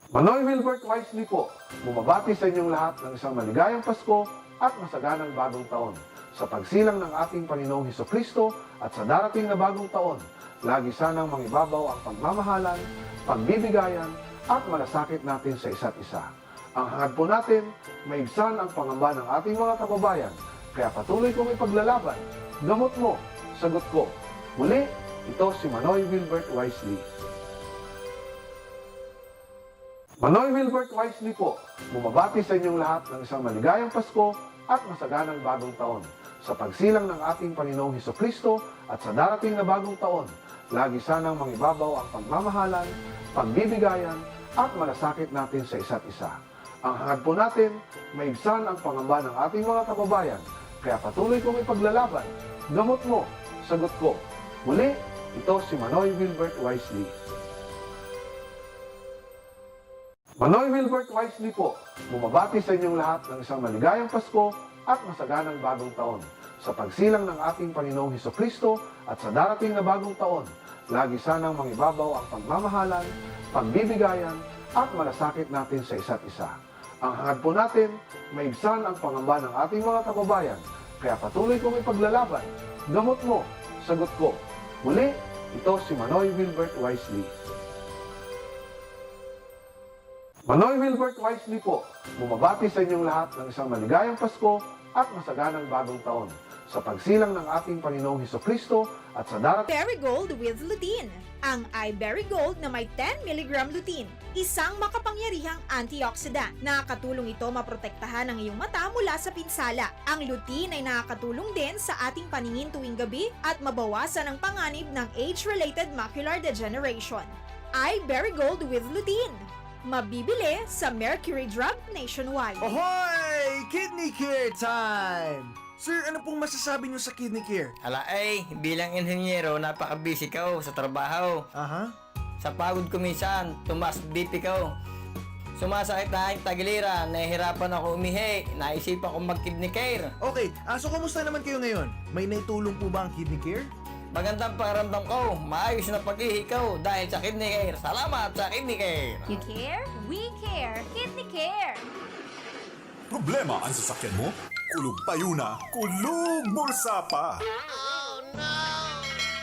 Manoy Wilbert Wisely po, bumabati sa inyong lahat ng isang maligayang Pasko at masaganang Bagong Taon. Sa pagsilang ng ating Panginoong Hesukristo at sa darating na Bagong Taon, lagi sanang mangibabaw ang pagmamahalan, pagbibigayan, at malasakit natin sa isa't isa. Ang hangad po natin, maibsan ang pangamba ng ating mga kababayan, kaya patuloy kong ipaglalaban. Gamot mo, sagot ko. Muli, ito si Manoy Wilbert Wisely. Manoy Wilbert Wisely po, bumabati sa inyong lahat ng isang maligayang Pasko at masaganang Bagong Taon. Sa pagsilang ng ating Panginoong Hesukristo at sa darating na Bagong Taon, lagi sanang mangibabaw ang pagmamahalan, pagbibigayan, at malasakit natin sa isa't isa. Ang hangad po natin, maibsan ang pangamba ng ating mga kababayan, kaya patuloy kong ipaglalaban. Gamot mo, sagot ko. Muli, ito si Manoy Wilbert Wisely. Manoy Wilbert Wisely po, bumabati sa inyong lahat ng isang maligayang Pasko at masaganang Bagong Taon. Sa pagsilang ng ating Panginoong Hesukristo at sa darating na Bagong Taon, lagi sanang mangibabaw ang pagmamahalan, pagbibigayan, at malasakit natin sa isa't isa. Ang hangad po natin, maibsan ang pangamba ng ating mga kababayan, kaya patuloy kong ipaglalaban. Gamot mo, sagot ko. Muli, ito si Manoy Wilbert Wisely. Manoy Wilbert Wisely po, bumabati sa inyong lahat ng isang maligayang Pasko at masaganang Bagong Taon. Sa pagsilang ng ating Panginoong Hesukristo at sa darating Iberry Gold with Lutein. Ang Iberry Gold na may ten milligram lutein, isang makapangyarihang antioxidant. Nakakatulong ito maprotektahan ang iyong mata mula sa pinsala. Ang lutein ay nakakatulong din sa ating paningin tuwing gabi at mabawasan ang panganib ng age-related macular degeneration. Iberry Gold with Lutein. Mabibili sa Mercury Drug nationwide. Ohoy! Kidney Care time! Sir, ano pong masasabi niyo sa Kidney Care? Ala ay, bilang inhenyero, napaka-busy ko sa trabaho. Aha. Sa pagod ko minsan, tumaas B P ko. Sumasakit na ang tagiliran, nahihirapan ako umihi, naisipan kong mag-kidney care. Okay, ah, so kumusta naman kayo ngayon? May naitulong po ba ang Kidney Care? Magandang pakiramdam ko, maayos na pag-ihi ko dahil sa Kidney Care. Salamat sa Kidney Care! You care? We care! Kidney Care! Problema ang sasakyan mo? Kulog payo na, kulog bulsa pa!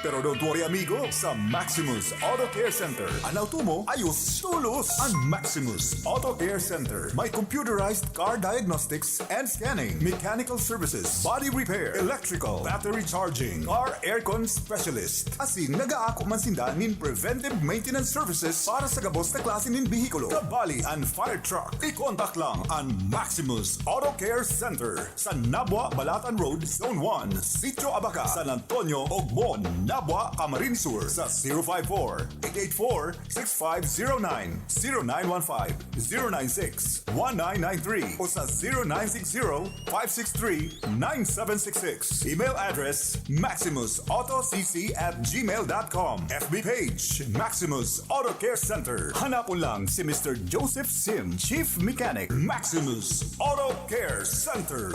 Pero don't worry amigo, sa Maximus Auto Care Center, an auto mo ayos tolos! An Maximus Auto Care Center may computerized car diagnostics and scanning, mechanical services, body repair, electrical, battery charging, car aircon specialist. Asin nag-aako man sinda nin preventive maintenance services para sa gabos na klase nin behikulo, kabali an fire truck. I-contact lang an Maximus Auto Care Center sa Nabua, Balatan Road, Zone one, Sitio Abaca, San Antonio, Ogmon, Nabua, Camarines Sur sa zero five four, eight eight four, six five zero nine, zero nine one five, zero nine six, one nine nine three o sa zero nine six zero, five six three, nine seven six six. Email address, maximus auto c c at gmail dot com. F B page, Maximus Auto Care Center. Hanapon lang si Mister Joseph Sim, Chief Mechanic, Maximus Auto Care Center.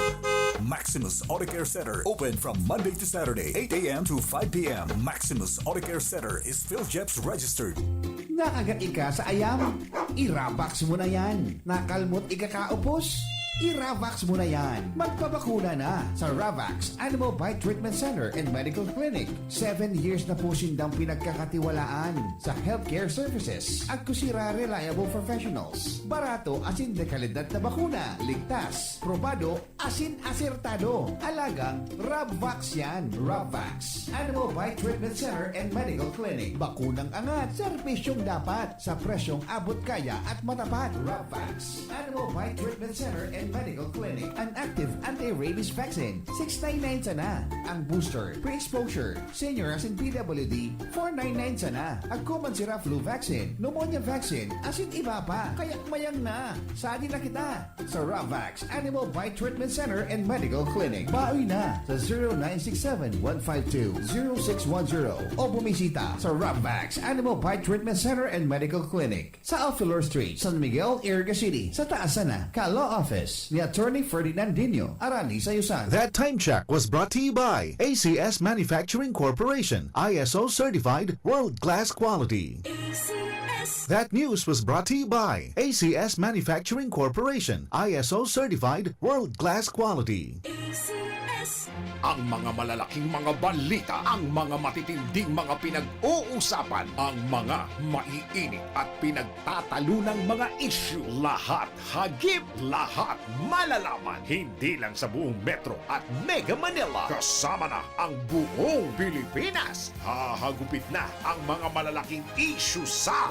Maximus Auto Care Center, open from Monday to Saturday, eight a m to five p m. Maximus Auto Care Center is PhilGEPS registered. Nakagat ika sa ayam? Iravax mo na yan. Nakalmot ika kaupos? Iravax mo na yan. Magpabakuna na sa Ravax Animal Bite Treatment Center and Medical Clinic. Seven years na po sindang pinagkakatiwalaan sa healthcare services. Agkusira reliable professionals. Barato asin de kalidad na bakuna. Ligtas, probado, asin asertado. Alagang Rabvax yan. Rabvax. Animal Bite Treatment Center and Medical Clinic. Bakunang angat, serbisyong dapat, sa presyong abot kaya at matapat. Rabvax. Animal Bite Treatment Center and Medical Clinic. An active anti-rabies vaccine, six nine nine sana. Ang booster, pre-exposure, senior asin P W D, four nine nine sana. Agko man sira flu vaccine, pneumonia vaccine, asin iba pa. Kaya mayang na. Sadi na kita. Sa Ravax Animal Bite Treatment Center and Medical Clinic. Baoy na sa zero nine six seven, one five two, zero six one zero o bumisita sa Ravax Animal Bite Treatment Center and Medical Clinic sa Alfilor Street, San Miguel, Iriga City, sa taas sana, ka Law Office ni Attorney Ferdinand Dino, Arani Sayusan. That time check was brought to you by A C S Manufacturing Corporation, I S O certified, world class quality. A C S. That news was brought to you by A C S Manufacturing Corporation, I S O certified, world class quality. A C S. Ang mga malalaking mga balita, ang mga matitinding mga pinag-uusapan, ang mga maiinit at pinagtatalunang mga isyu, lahat, hagip, lahat, malalaman. Hindi lang sa buong Metro at Mega Manila, kasama na ang buong Pilipinas. Hahagupit na ang mga malalaking isyu sa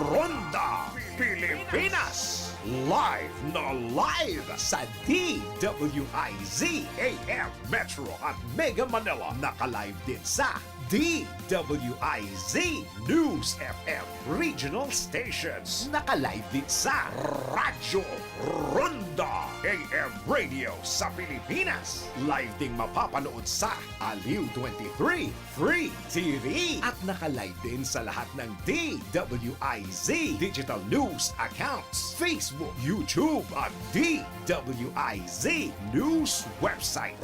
Ronda Pilipinas. Live na live sa D W I Z A M Metro at Mega Manila. Naka-live din sa D W I Z News F M Regional Stations. Naka-live din sa Radyo Ronda A M Radio sa Pilipinas. Live ding mapapanood sa Aliw twenty-three Free T V. At naka-live din sa lahat ng D W I Z digital news accounts, Facebook, YouTube, at D W I Z News website.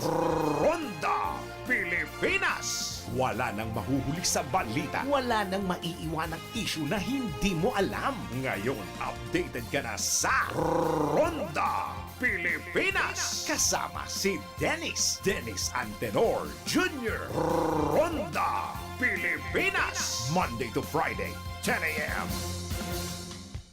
Ronda Pilipinas. Wala nang mahuhuli sa balita. Wala nang maiiwanang isyu na hindi mo alam. Ngayon, updated ka na sa Ronda Pilipinas. Kasama si Dennis, Dennis Antenor Junior. Ronda Pilipinas. Monday to Friday, ten a m.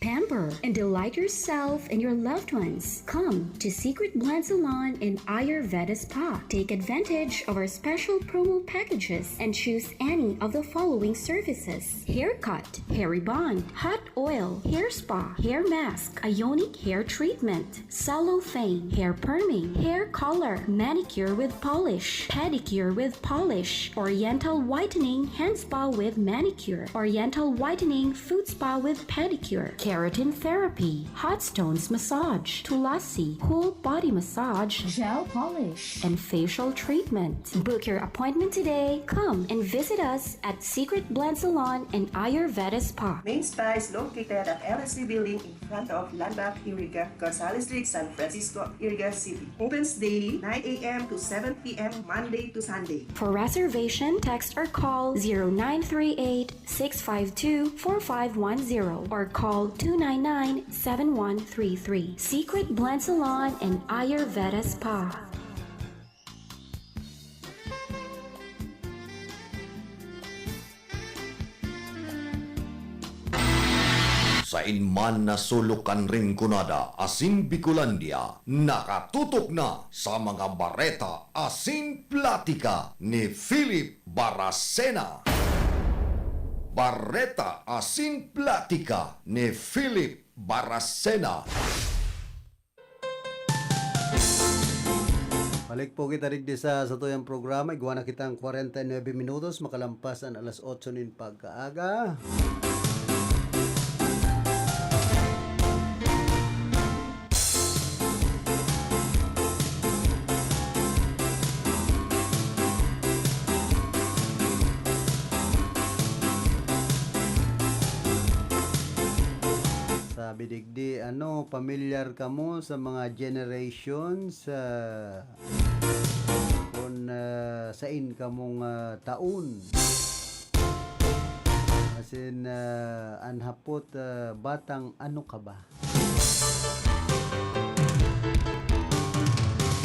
Pamper and delight yourself and your loved ones. Come to Secret Blend Salon and Ayurveda Spa. Take advantage of our special promo packages and choose any of the following services: haircut, hair rebond, hot oil, hair spa, hair mask, ionic hair treatment, cellophane, hair perming, hair color, manicure with polish, pedicure with polish, oriental whitening hand spa with manicure, oriental whitening foot spa with pedicure, keratin therapy, hot stones massage, tulasi, whole body massage, gel polish, and facial treatment. Book your appointment today. Come and visit us at Secret Blend Salon and Ayurveda Spa. Main Spa is located at L S C Building in front of Landmark Iriga, Gonzales Street, San Francisco, Iriga City. Opens daily nine a m to seven p m, Monday to Sunday. For reservation, text or call zero nine three eight, six five two, four five one zero or call two nine nine, seven one three three. Secret Blend Salon and Ayurveda Spa. Sain man na sulok kan Rinconada asin Bicolandia, nakatutok na sa mga bareta asin platika ni Philip Baracena. Bareta asin platika ni Philip Baracena. Balik po kita digdi sa satuyang programa. Igwa na kitang kwarenta y nuebe minutos, makalampas an alas otso nin pagkaaga. Sabi digdi, ano, pamilyar kamo sa mga generations, ah, kun, ah, sain kamong, ah, taon? Asin, ah, an hapot, ah, batang ano ka ba?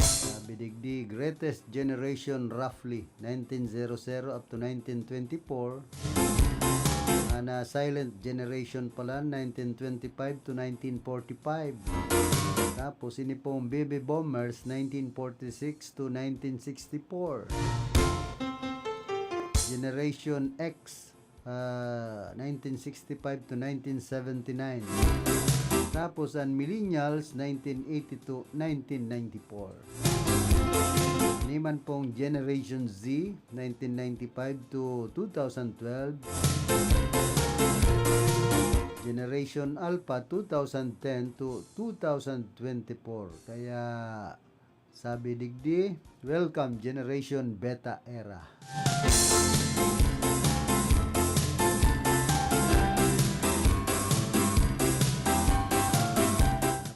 Sabi digdi, greatest generation roughly, nineteen zero zero up to nineteen twenty-four. An, ah, silent generation pala, nineteen twenty-five to nineteen forty-five. Tapos, ini pong baby boomers, nineteen forty-six to nineteen sixty-four. Generation X, ah, nineteen sixty-five to nineteen seventy-nine. Tapos, an millennials, nineteen eighty to nineteen ninety-four. Ini man pong Generation Z, nineteen ninety-five to two thousand twelve. Generation Alpha, two thousand ten to two thousand twenty-four. Kaya, sabi digdi, welcome Generation Beta era.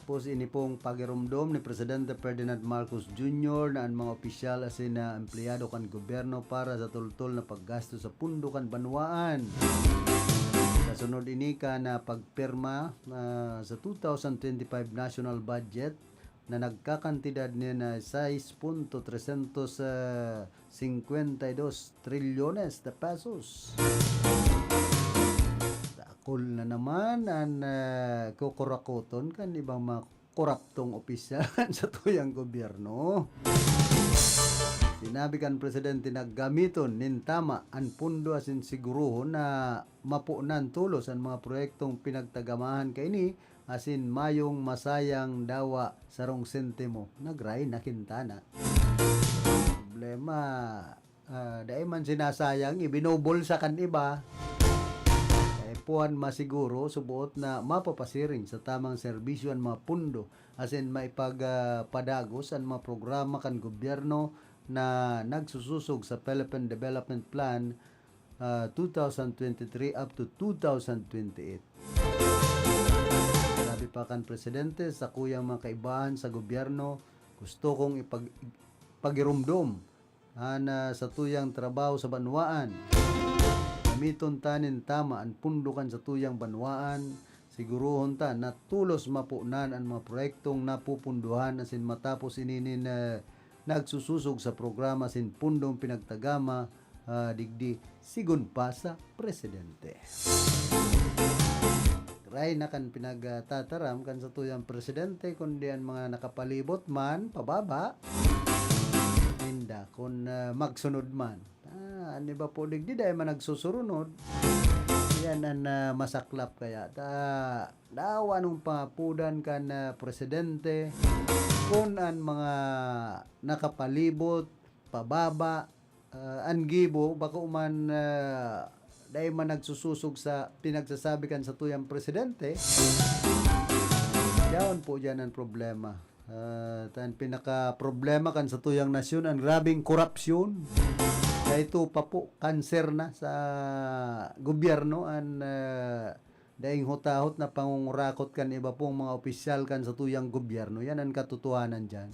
Tapos ini pong pagiromdom ni Presidente Ferdinand Marcos Junior na an mga opisyal asin na empleyado kan gobyerno para sa tultol na paggasto sa pundo kan banwaan. Kasunod ini kan, ah, pagpirma, ah, sa two thousand twenty-five national budget na nagkakantidad nin sais punto tresyentos singkwenta y dos trilyones de pesos. Dakul na naman an, ah, kukurakoton kan ibang mga koraptong opisyal sa tuyang gobyerno. Sinabi kan presidente na gamiton nin tama an pundo asin sigurohon na maponan tolos an mga proyektong pinagtagamahan kaini asin mayong masayang dawa sarong sentimo, nagray na Quintana. Problema, ah, dai man sinasayang, ibinubulsa kan iba. Eh, puan masiguro, suboot na mapapasiring sa tamang serbisyo an mga pundo, asin maipag, ah, padagos an mga programa kan gobyerno na nagsusosog sa Philippine Development Plan, ah, two thousand twenty-three up to two thousand twenty-eight. Sabi pa kan presidente, sakuyang mga kaibahan sa gobyerno, gusto kong ipag-, pagiromdom an, ah, satuyang trabaho sa banwaan. Gamiton ta nin tama an pundo kan satuyang banwaan. Sigurohon ta na tolos maponan an mga proyektong napupundohan asin matapos ini nin, ah, nagsusosog sa programa asin pundong pinagtagama, ah, digdi, sigon pa sa presidente. Ray na kan pinagtataram kan satuyang presidente, kundi an mga nakapalibot man, pababa, ninda, kun, ah, magsunod man. Ah, an iba po digdi, dai man nagsusurunod. Yan an, ah, masaklap kaya. Ta, dawa anong pangapudan kan, ah, presidente, kun an mga nakapalibot, pababa, ah, an gibo, bako man, ah, dai man nagsusosog sa pinagsasabi kan satuyang presidente, yaon po diyan an problema. Ah, ta an pinakaproblema kan satuyang nasyon, an grabeng korapsyon. Kaya ito pa po, kanser na sa gobyerno, an, ah, daing hutahot na pangungurakot kan iba pong mga opisyal kan satuyang gobyerno. Yan an katotohanan diyan.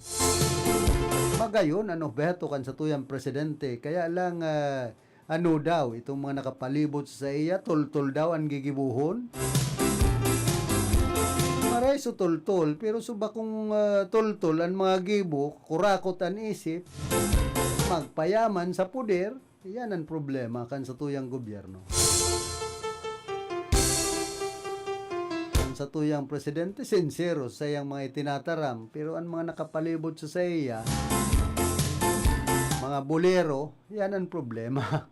Magayon, an obheto kan satuyang presidente. Kaya lang, ah, ano daw, itong mga nakapalibot sa iya, toltol daw an gigibohon? Maray so toltol, pero so bakong, ah, toltol an mga gibo, kurakot an isip, magpayaman sa poder, yan an problema kan satuyang gobyerno. An satuyang presidente, sinsero sa iyang mga itinataram, pero an mga nakapalibot sa saiya, mga bolero, yan an problema.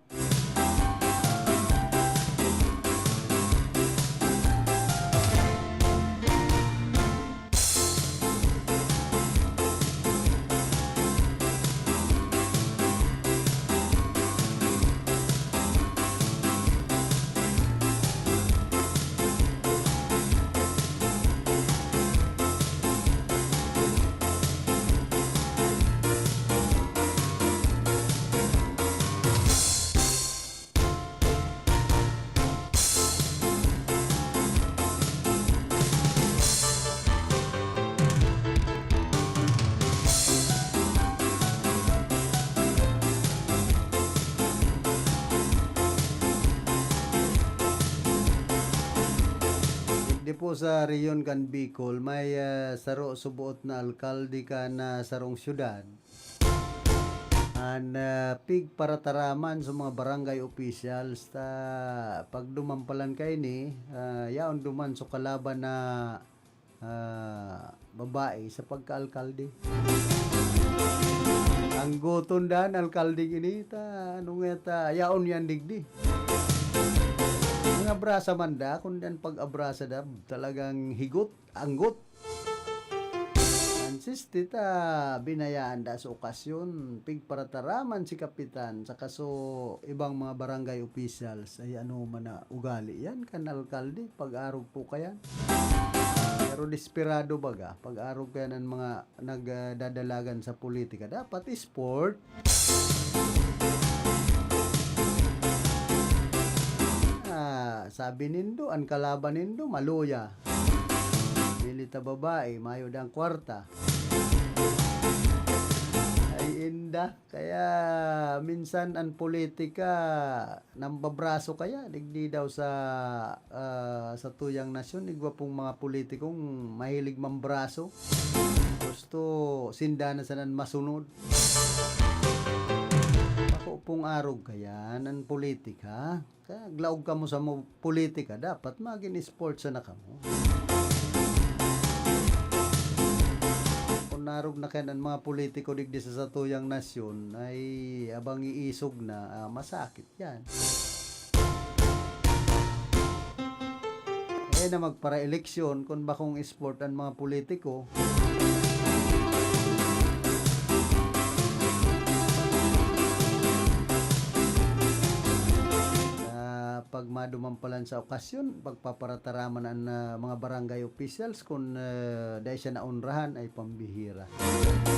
Digdi po sa rehiyon kan Bicol, may, ah, saro suboot na alkalde kan, ah, sarong syudad. An, ah, pigparataraman sa mga barangay officials ta pagduman palan kaini, ah, yaon duman so kalaban na, ah, babae sa pagkaalkalde. Ang guton dan, alkaldeng ini, ta, ano nga ta, yaon yan digdi. Ang abrasa man da, kundi an pag-abrasa da, talagang higot, anggot. An siste ta, binayaan da sa okasyon, pigparataraman si kapitan, saka so ibang mga barangay officials, ay ano man na ugali yan, kan alkalde, pag-arog po kayan. Pero desperado baga, pag-arog kayan an mga nagdadalagan sa politika. Dapat sport. Ah, sabi nindo, an kalaban nindo, maluya. Dili ta babae, mayo dang kwarta. Ay, inda. Kaya minsan an politika, nambabraso kaya, digdi daw sa, ah, satuyang nasyon, igwa pong mga politikong mahilig mambraso. Gusto sinda na sanan masunod. Bako pong arog kayan an politika. Kaya naglaog kamo sa mo politika, dapat magin sports na kamo. Kung narog na kayan an mga politiko digdi sa satuyang nasyon, ay abang iisog na, ah, masakit yan. Eh, na magpara-eleksyon, kung bakong sport an mga politiko. Ah, pag maduman palan sa okasyon, pagpaparataraman an, ah, mga barangay officials, kun, ah, dai siya naonrahan, ay pambihira.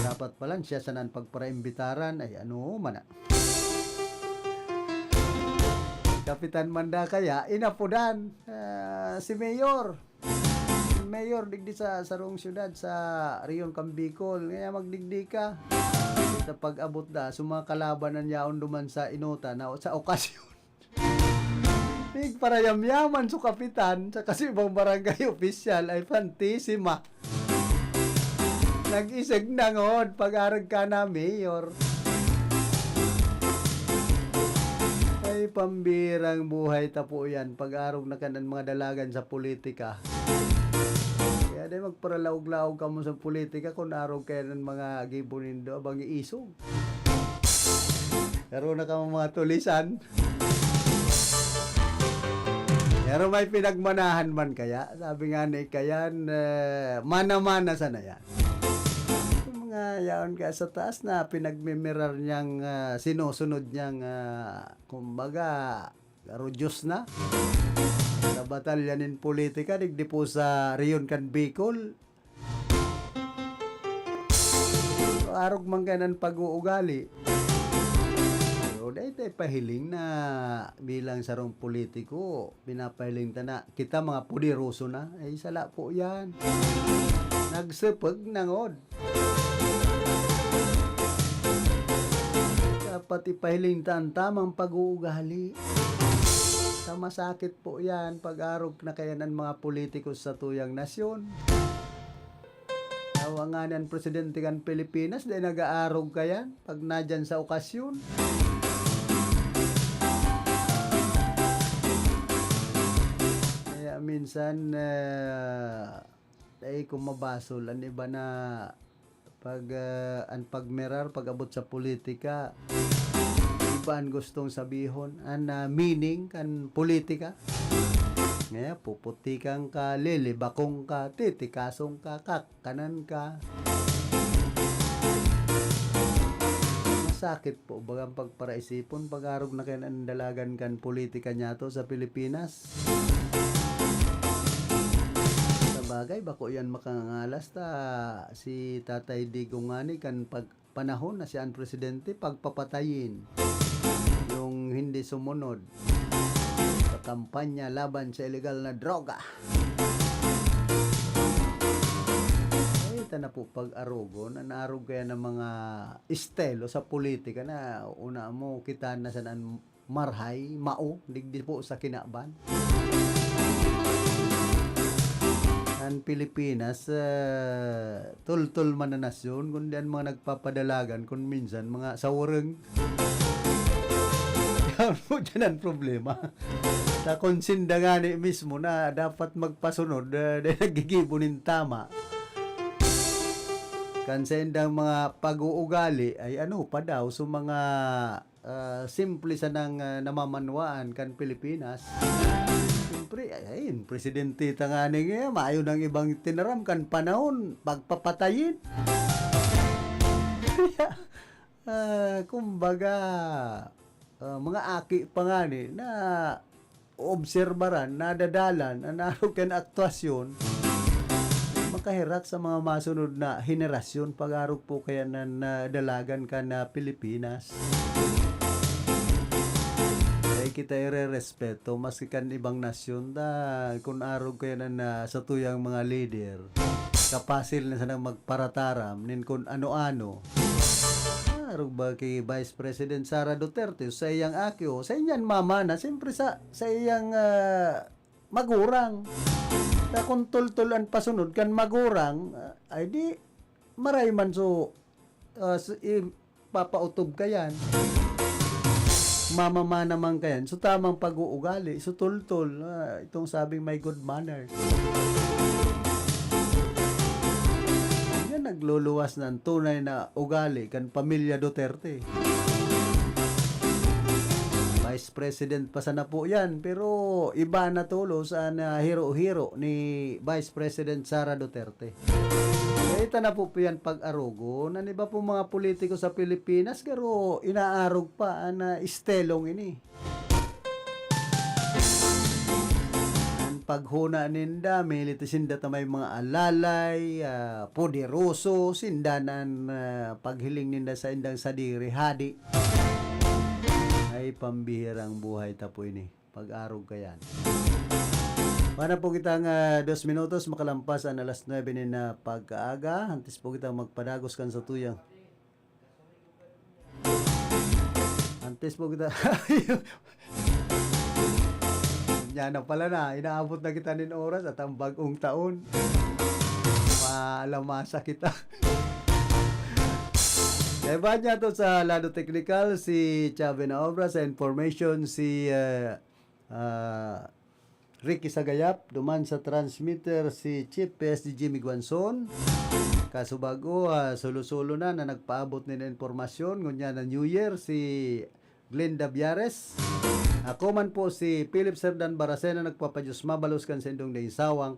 Dapat palan siya sana an pagparaimbitaran, ay ano man na. Kapitan man da kaya, inapodan, ah, si Mayor. Mayor digdi sa sarong syudad sa rehiyon kan Bicol. Kaya magdigdi ka. Sa pag-abot da, so mga kalaban an yaon duman sa inuta na sa okasyon. Pigparayamyaman so kapitan, saka si ibang barangay opisyal ay pantisima. Nag-isog na ngod, pag-arog ka na, Mayor. Ay, Pambirang buhay ta po yan, pag-arog na kan an mga dalagan sa politika. Kaya di magparalaog-laog kamo sa politika kun arog kayan an mga gibo nindo, abang iisog. Pero na kamo mga tulisan. Pero may pinagmanahan man kaya. Sabi nga ni Kayan, eh, mana-mana sana yan. Yung mga yaon kaya sa taas na pinagmimirar niyang, ah, sinusunod niyang, ah, kumbaga, garo Diyos na. Sa batalya nin politika, digdi po sa rehiyon kan Bicol. Arog man kaya nan pag-uugali. Pero dai ta ipahiling na bilang sarong politiko, pinapahiling ta na kita mga poderoso na. Ay, sala po yan. Nagsepeg na ngod. Dapat ipahiling ta an tamang pag-uugali. Ta masakit po yan pag-arog na kaya an mga politiko sa tuyang nasyon. Tawa nga ni an presidente kan Pilipinas, dai nag-aarog kayan pag nadyan sa okasyon. Kaya minsan, ah, dai ko mabasol an iba na pag, ah, an pagmirar, pag-abot sa politika, iba an gustong sabihon, an, ah, meaning kan politika. Ngaya, puputikan ka, lilibakon ka, titikason ka, kakanan ka. Masakit po bagang pagparaisipon, pag-arog na kayan an dalagan kan politika niyato sa Pilipinas. Sa bagay, bako yan makangangalas ta si Tatay Digong ngani kan pag-, panahon na siya an presidente, pagpapatayin yung hindi sumunod sa kampanya laban sa illegal na droga. Ay, ito na po pag-arogon, an arog kaya ng mga estilo sa politika na una mo kita na sa marhay, mao, digdi po sa kinaban. An Pilipinas, ah, tultol man na nasyon, kundi an mga nagpapadalagan, kun minsan, mga sawareng. Yan po dyan ang problema. Sa kun sinda ngani mismo na dapat magpasunod, ah, dahil nagigibo nin tama. Kan sa indang mga pag-uugali, ay ano pa daw, so mga ah, simple sanang, ah, namamanwaan kan Pilipinas. Siyempre, ay, ay, presidente ta ngani nga, mayo nang ibang tinaram kan panahon, pagpapatayin. Kaya, ah, kumbaga, ah, mga aki pa ngani na obserbaran, nadadalan, an arog kan aktuasyon, makaherak sa mga masunod na henerasyon, pag-arog po kaya nan, ah, dalagan kan, ah, Pilipinas. Dai kita irerespeto maski kan ibang nasyon, ta kun arog kaya nan, ah, satuyang mga lider, kapasil na sanang magparataram nin kun ano-ano. Arog ba ki Vice President Sara Duterte, saiyang aki, o saiyang mama na, siyempre sa, saiyang, ah, magurang. Ta kun tultol an pasunod kan magurang, ah, ay di, maray man so, ah, s-, i-, papautob ka yan. Mamama naman ka yan. So, tamang pag-uugali. So, tultol. Ah, itong sabing may good manners. Yan, nagluluwas na ang tunay na ugali kan pamilya Duterte. Vice President pa sana po yan, pero iba na tulos ang, ah, hiro-hiro ni Vice President Sara Duterte. Kaya ito na po, po yan pag-arogon. An iba po mga politiko sa Pilipinas, garo inaarog pa an, ah, estilong ini. An paghona ninda, milit sinda ta may mga alalay, ah, poderoso, sinda na an, ah, paghiling ninda sa indang sadiri, hadi. Ay, pambihirang buhay ta po ini. Pag-arog ka yan. Mana po kita nga dos minutos, makalampas an alas nuebe nin, ah, pagkaaga. Antes po kita magpadagos kan satuyang Antes po kita. Yan na pala na, inaabot na kita nin oras at ang bagong taon. Maalamasa kita. Kaiba niya to sa lado teknikal, si Chave na Obra, sa information, si, eh, ah, Ricky Sagayap, duman sa transmitter, si Chief P S D G Miguanzon. Kasubago, ah, solo-solo na, na nagpaabot nin impormasyon, ngunyan na New Year, si Glenda Biares. Ako man po si Philip Serdan Baracena, nagpapadiyos mabalos kan saindong daing sawang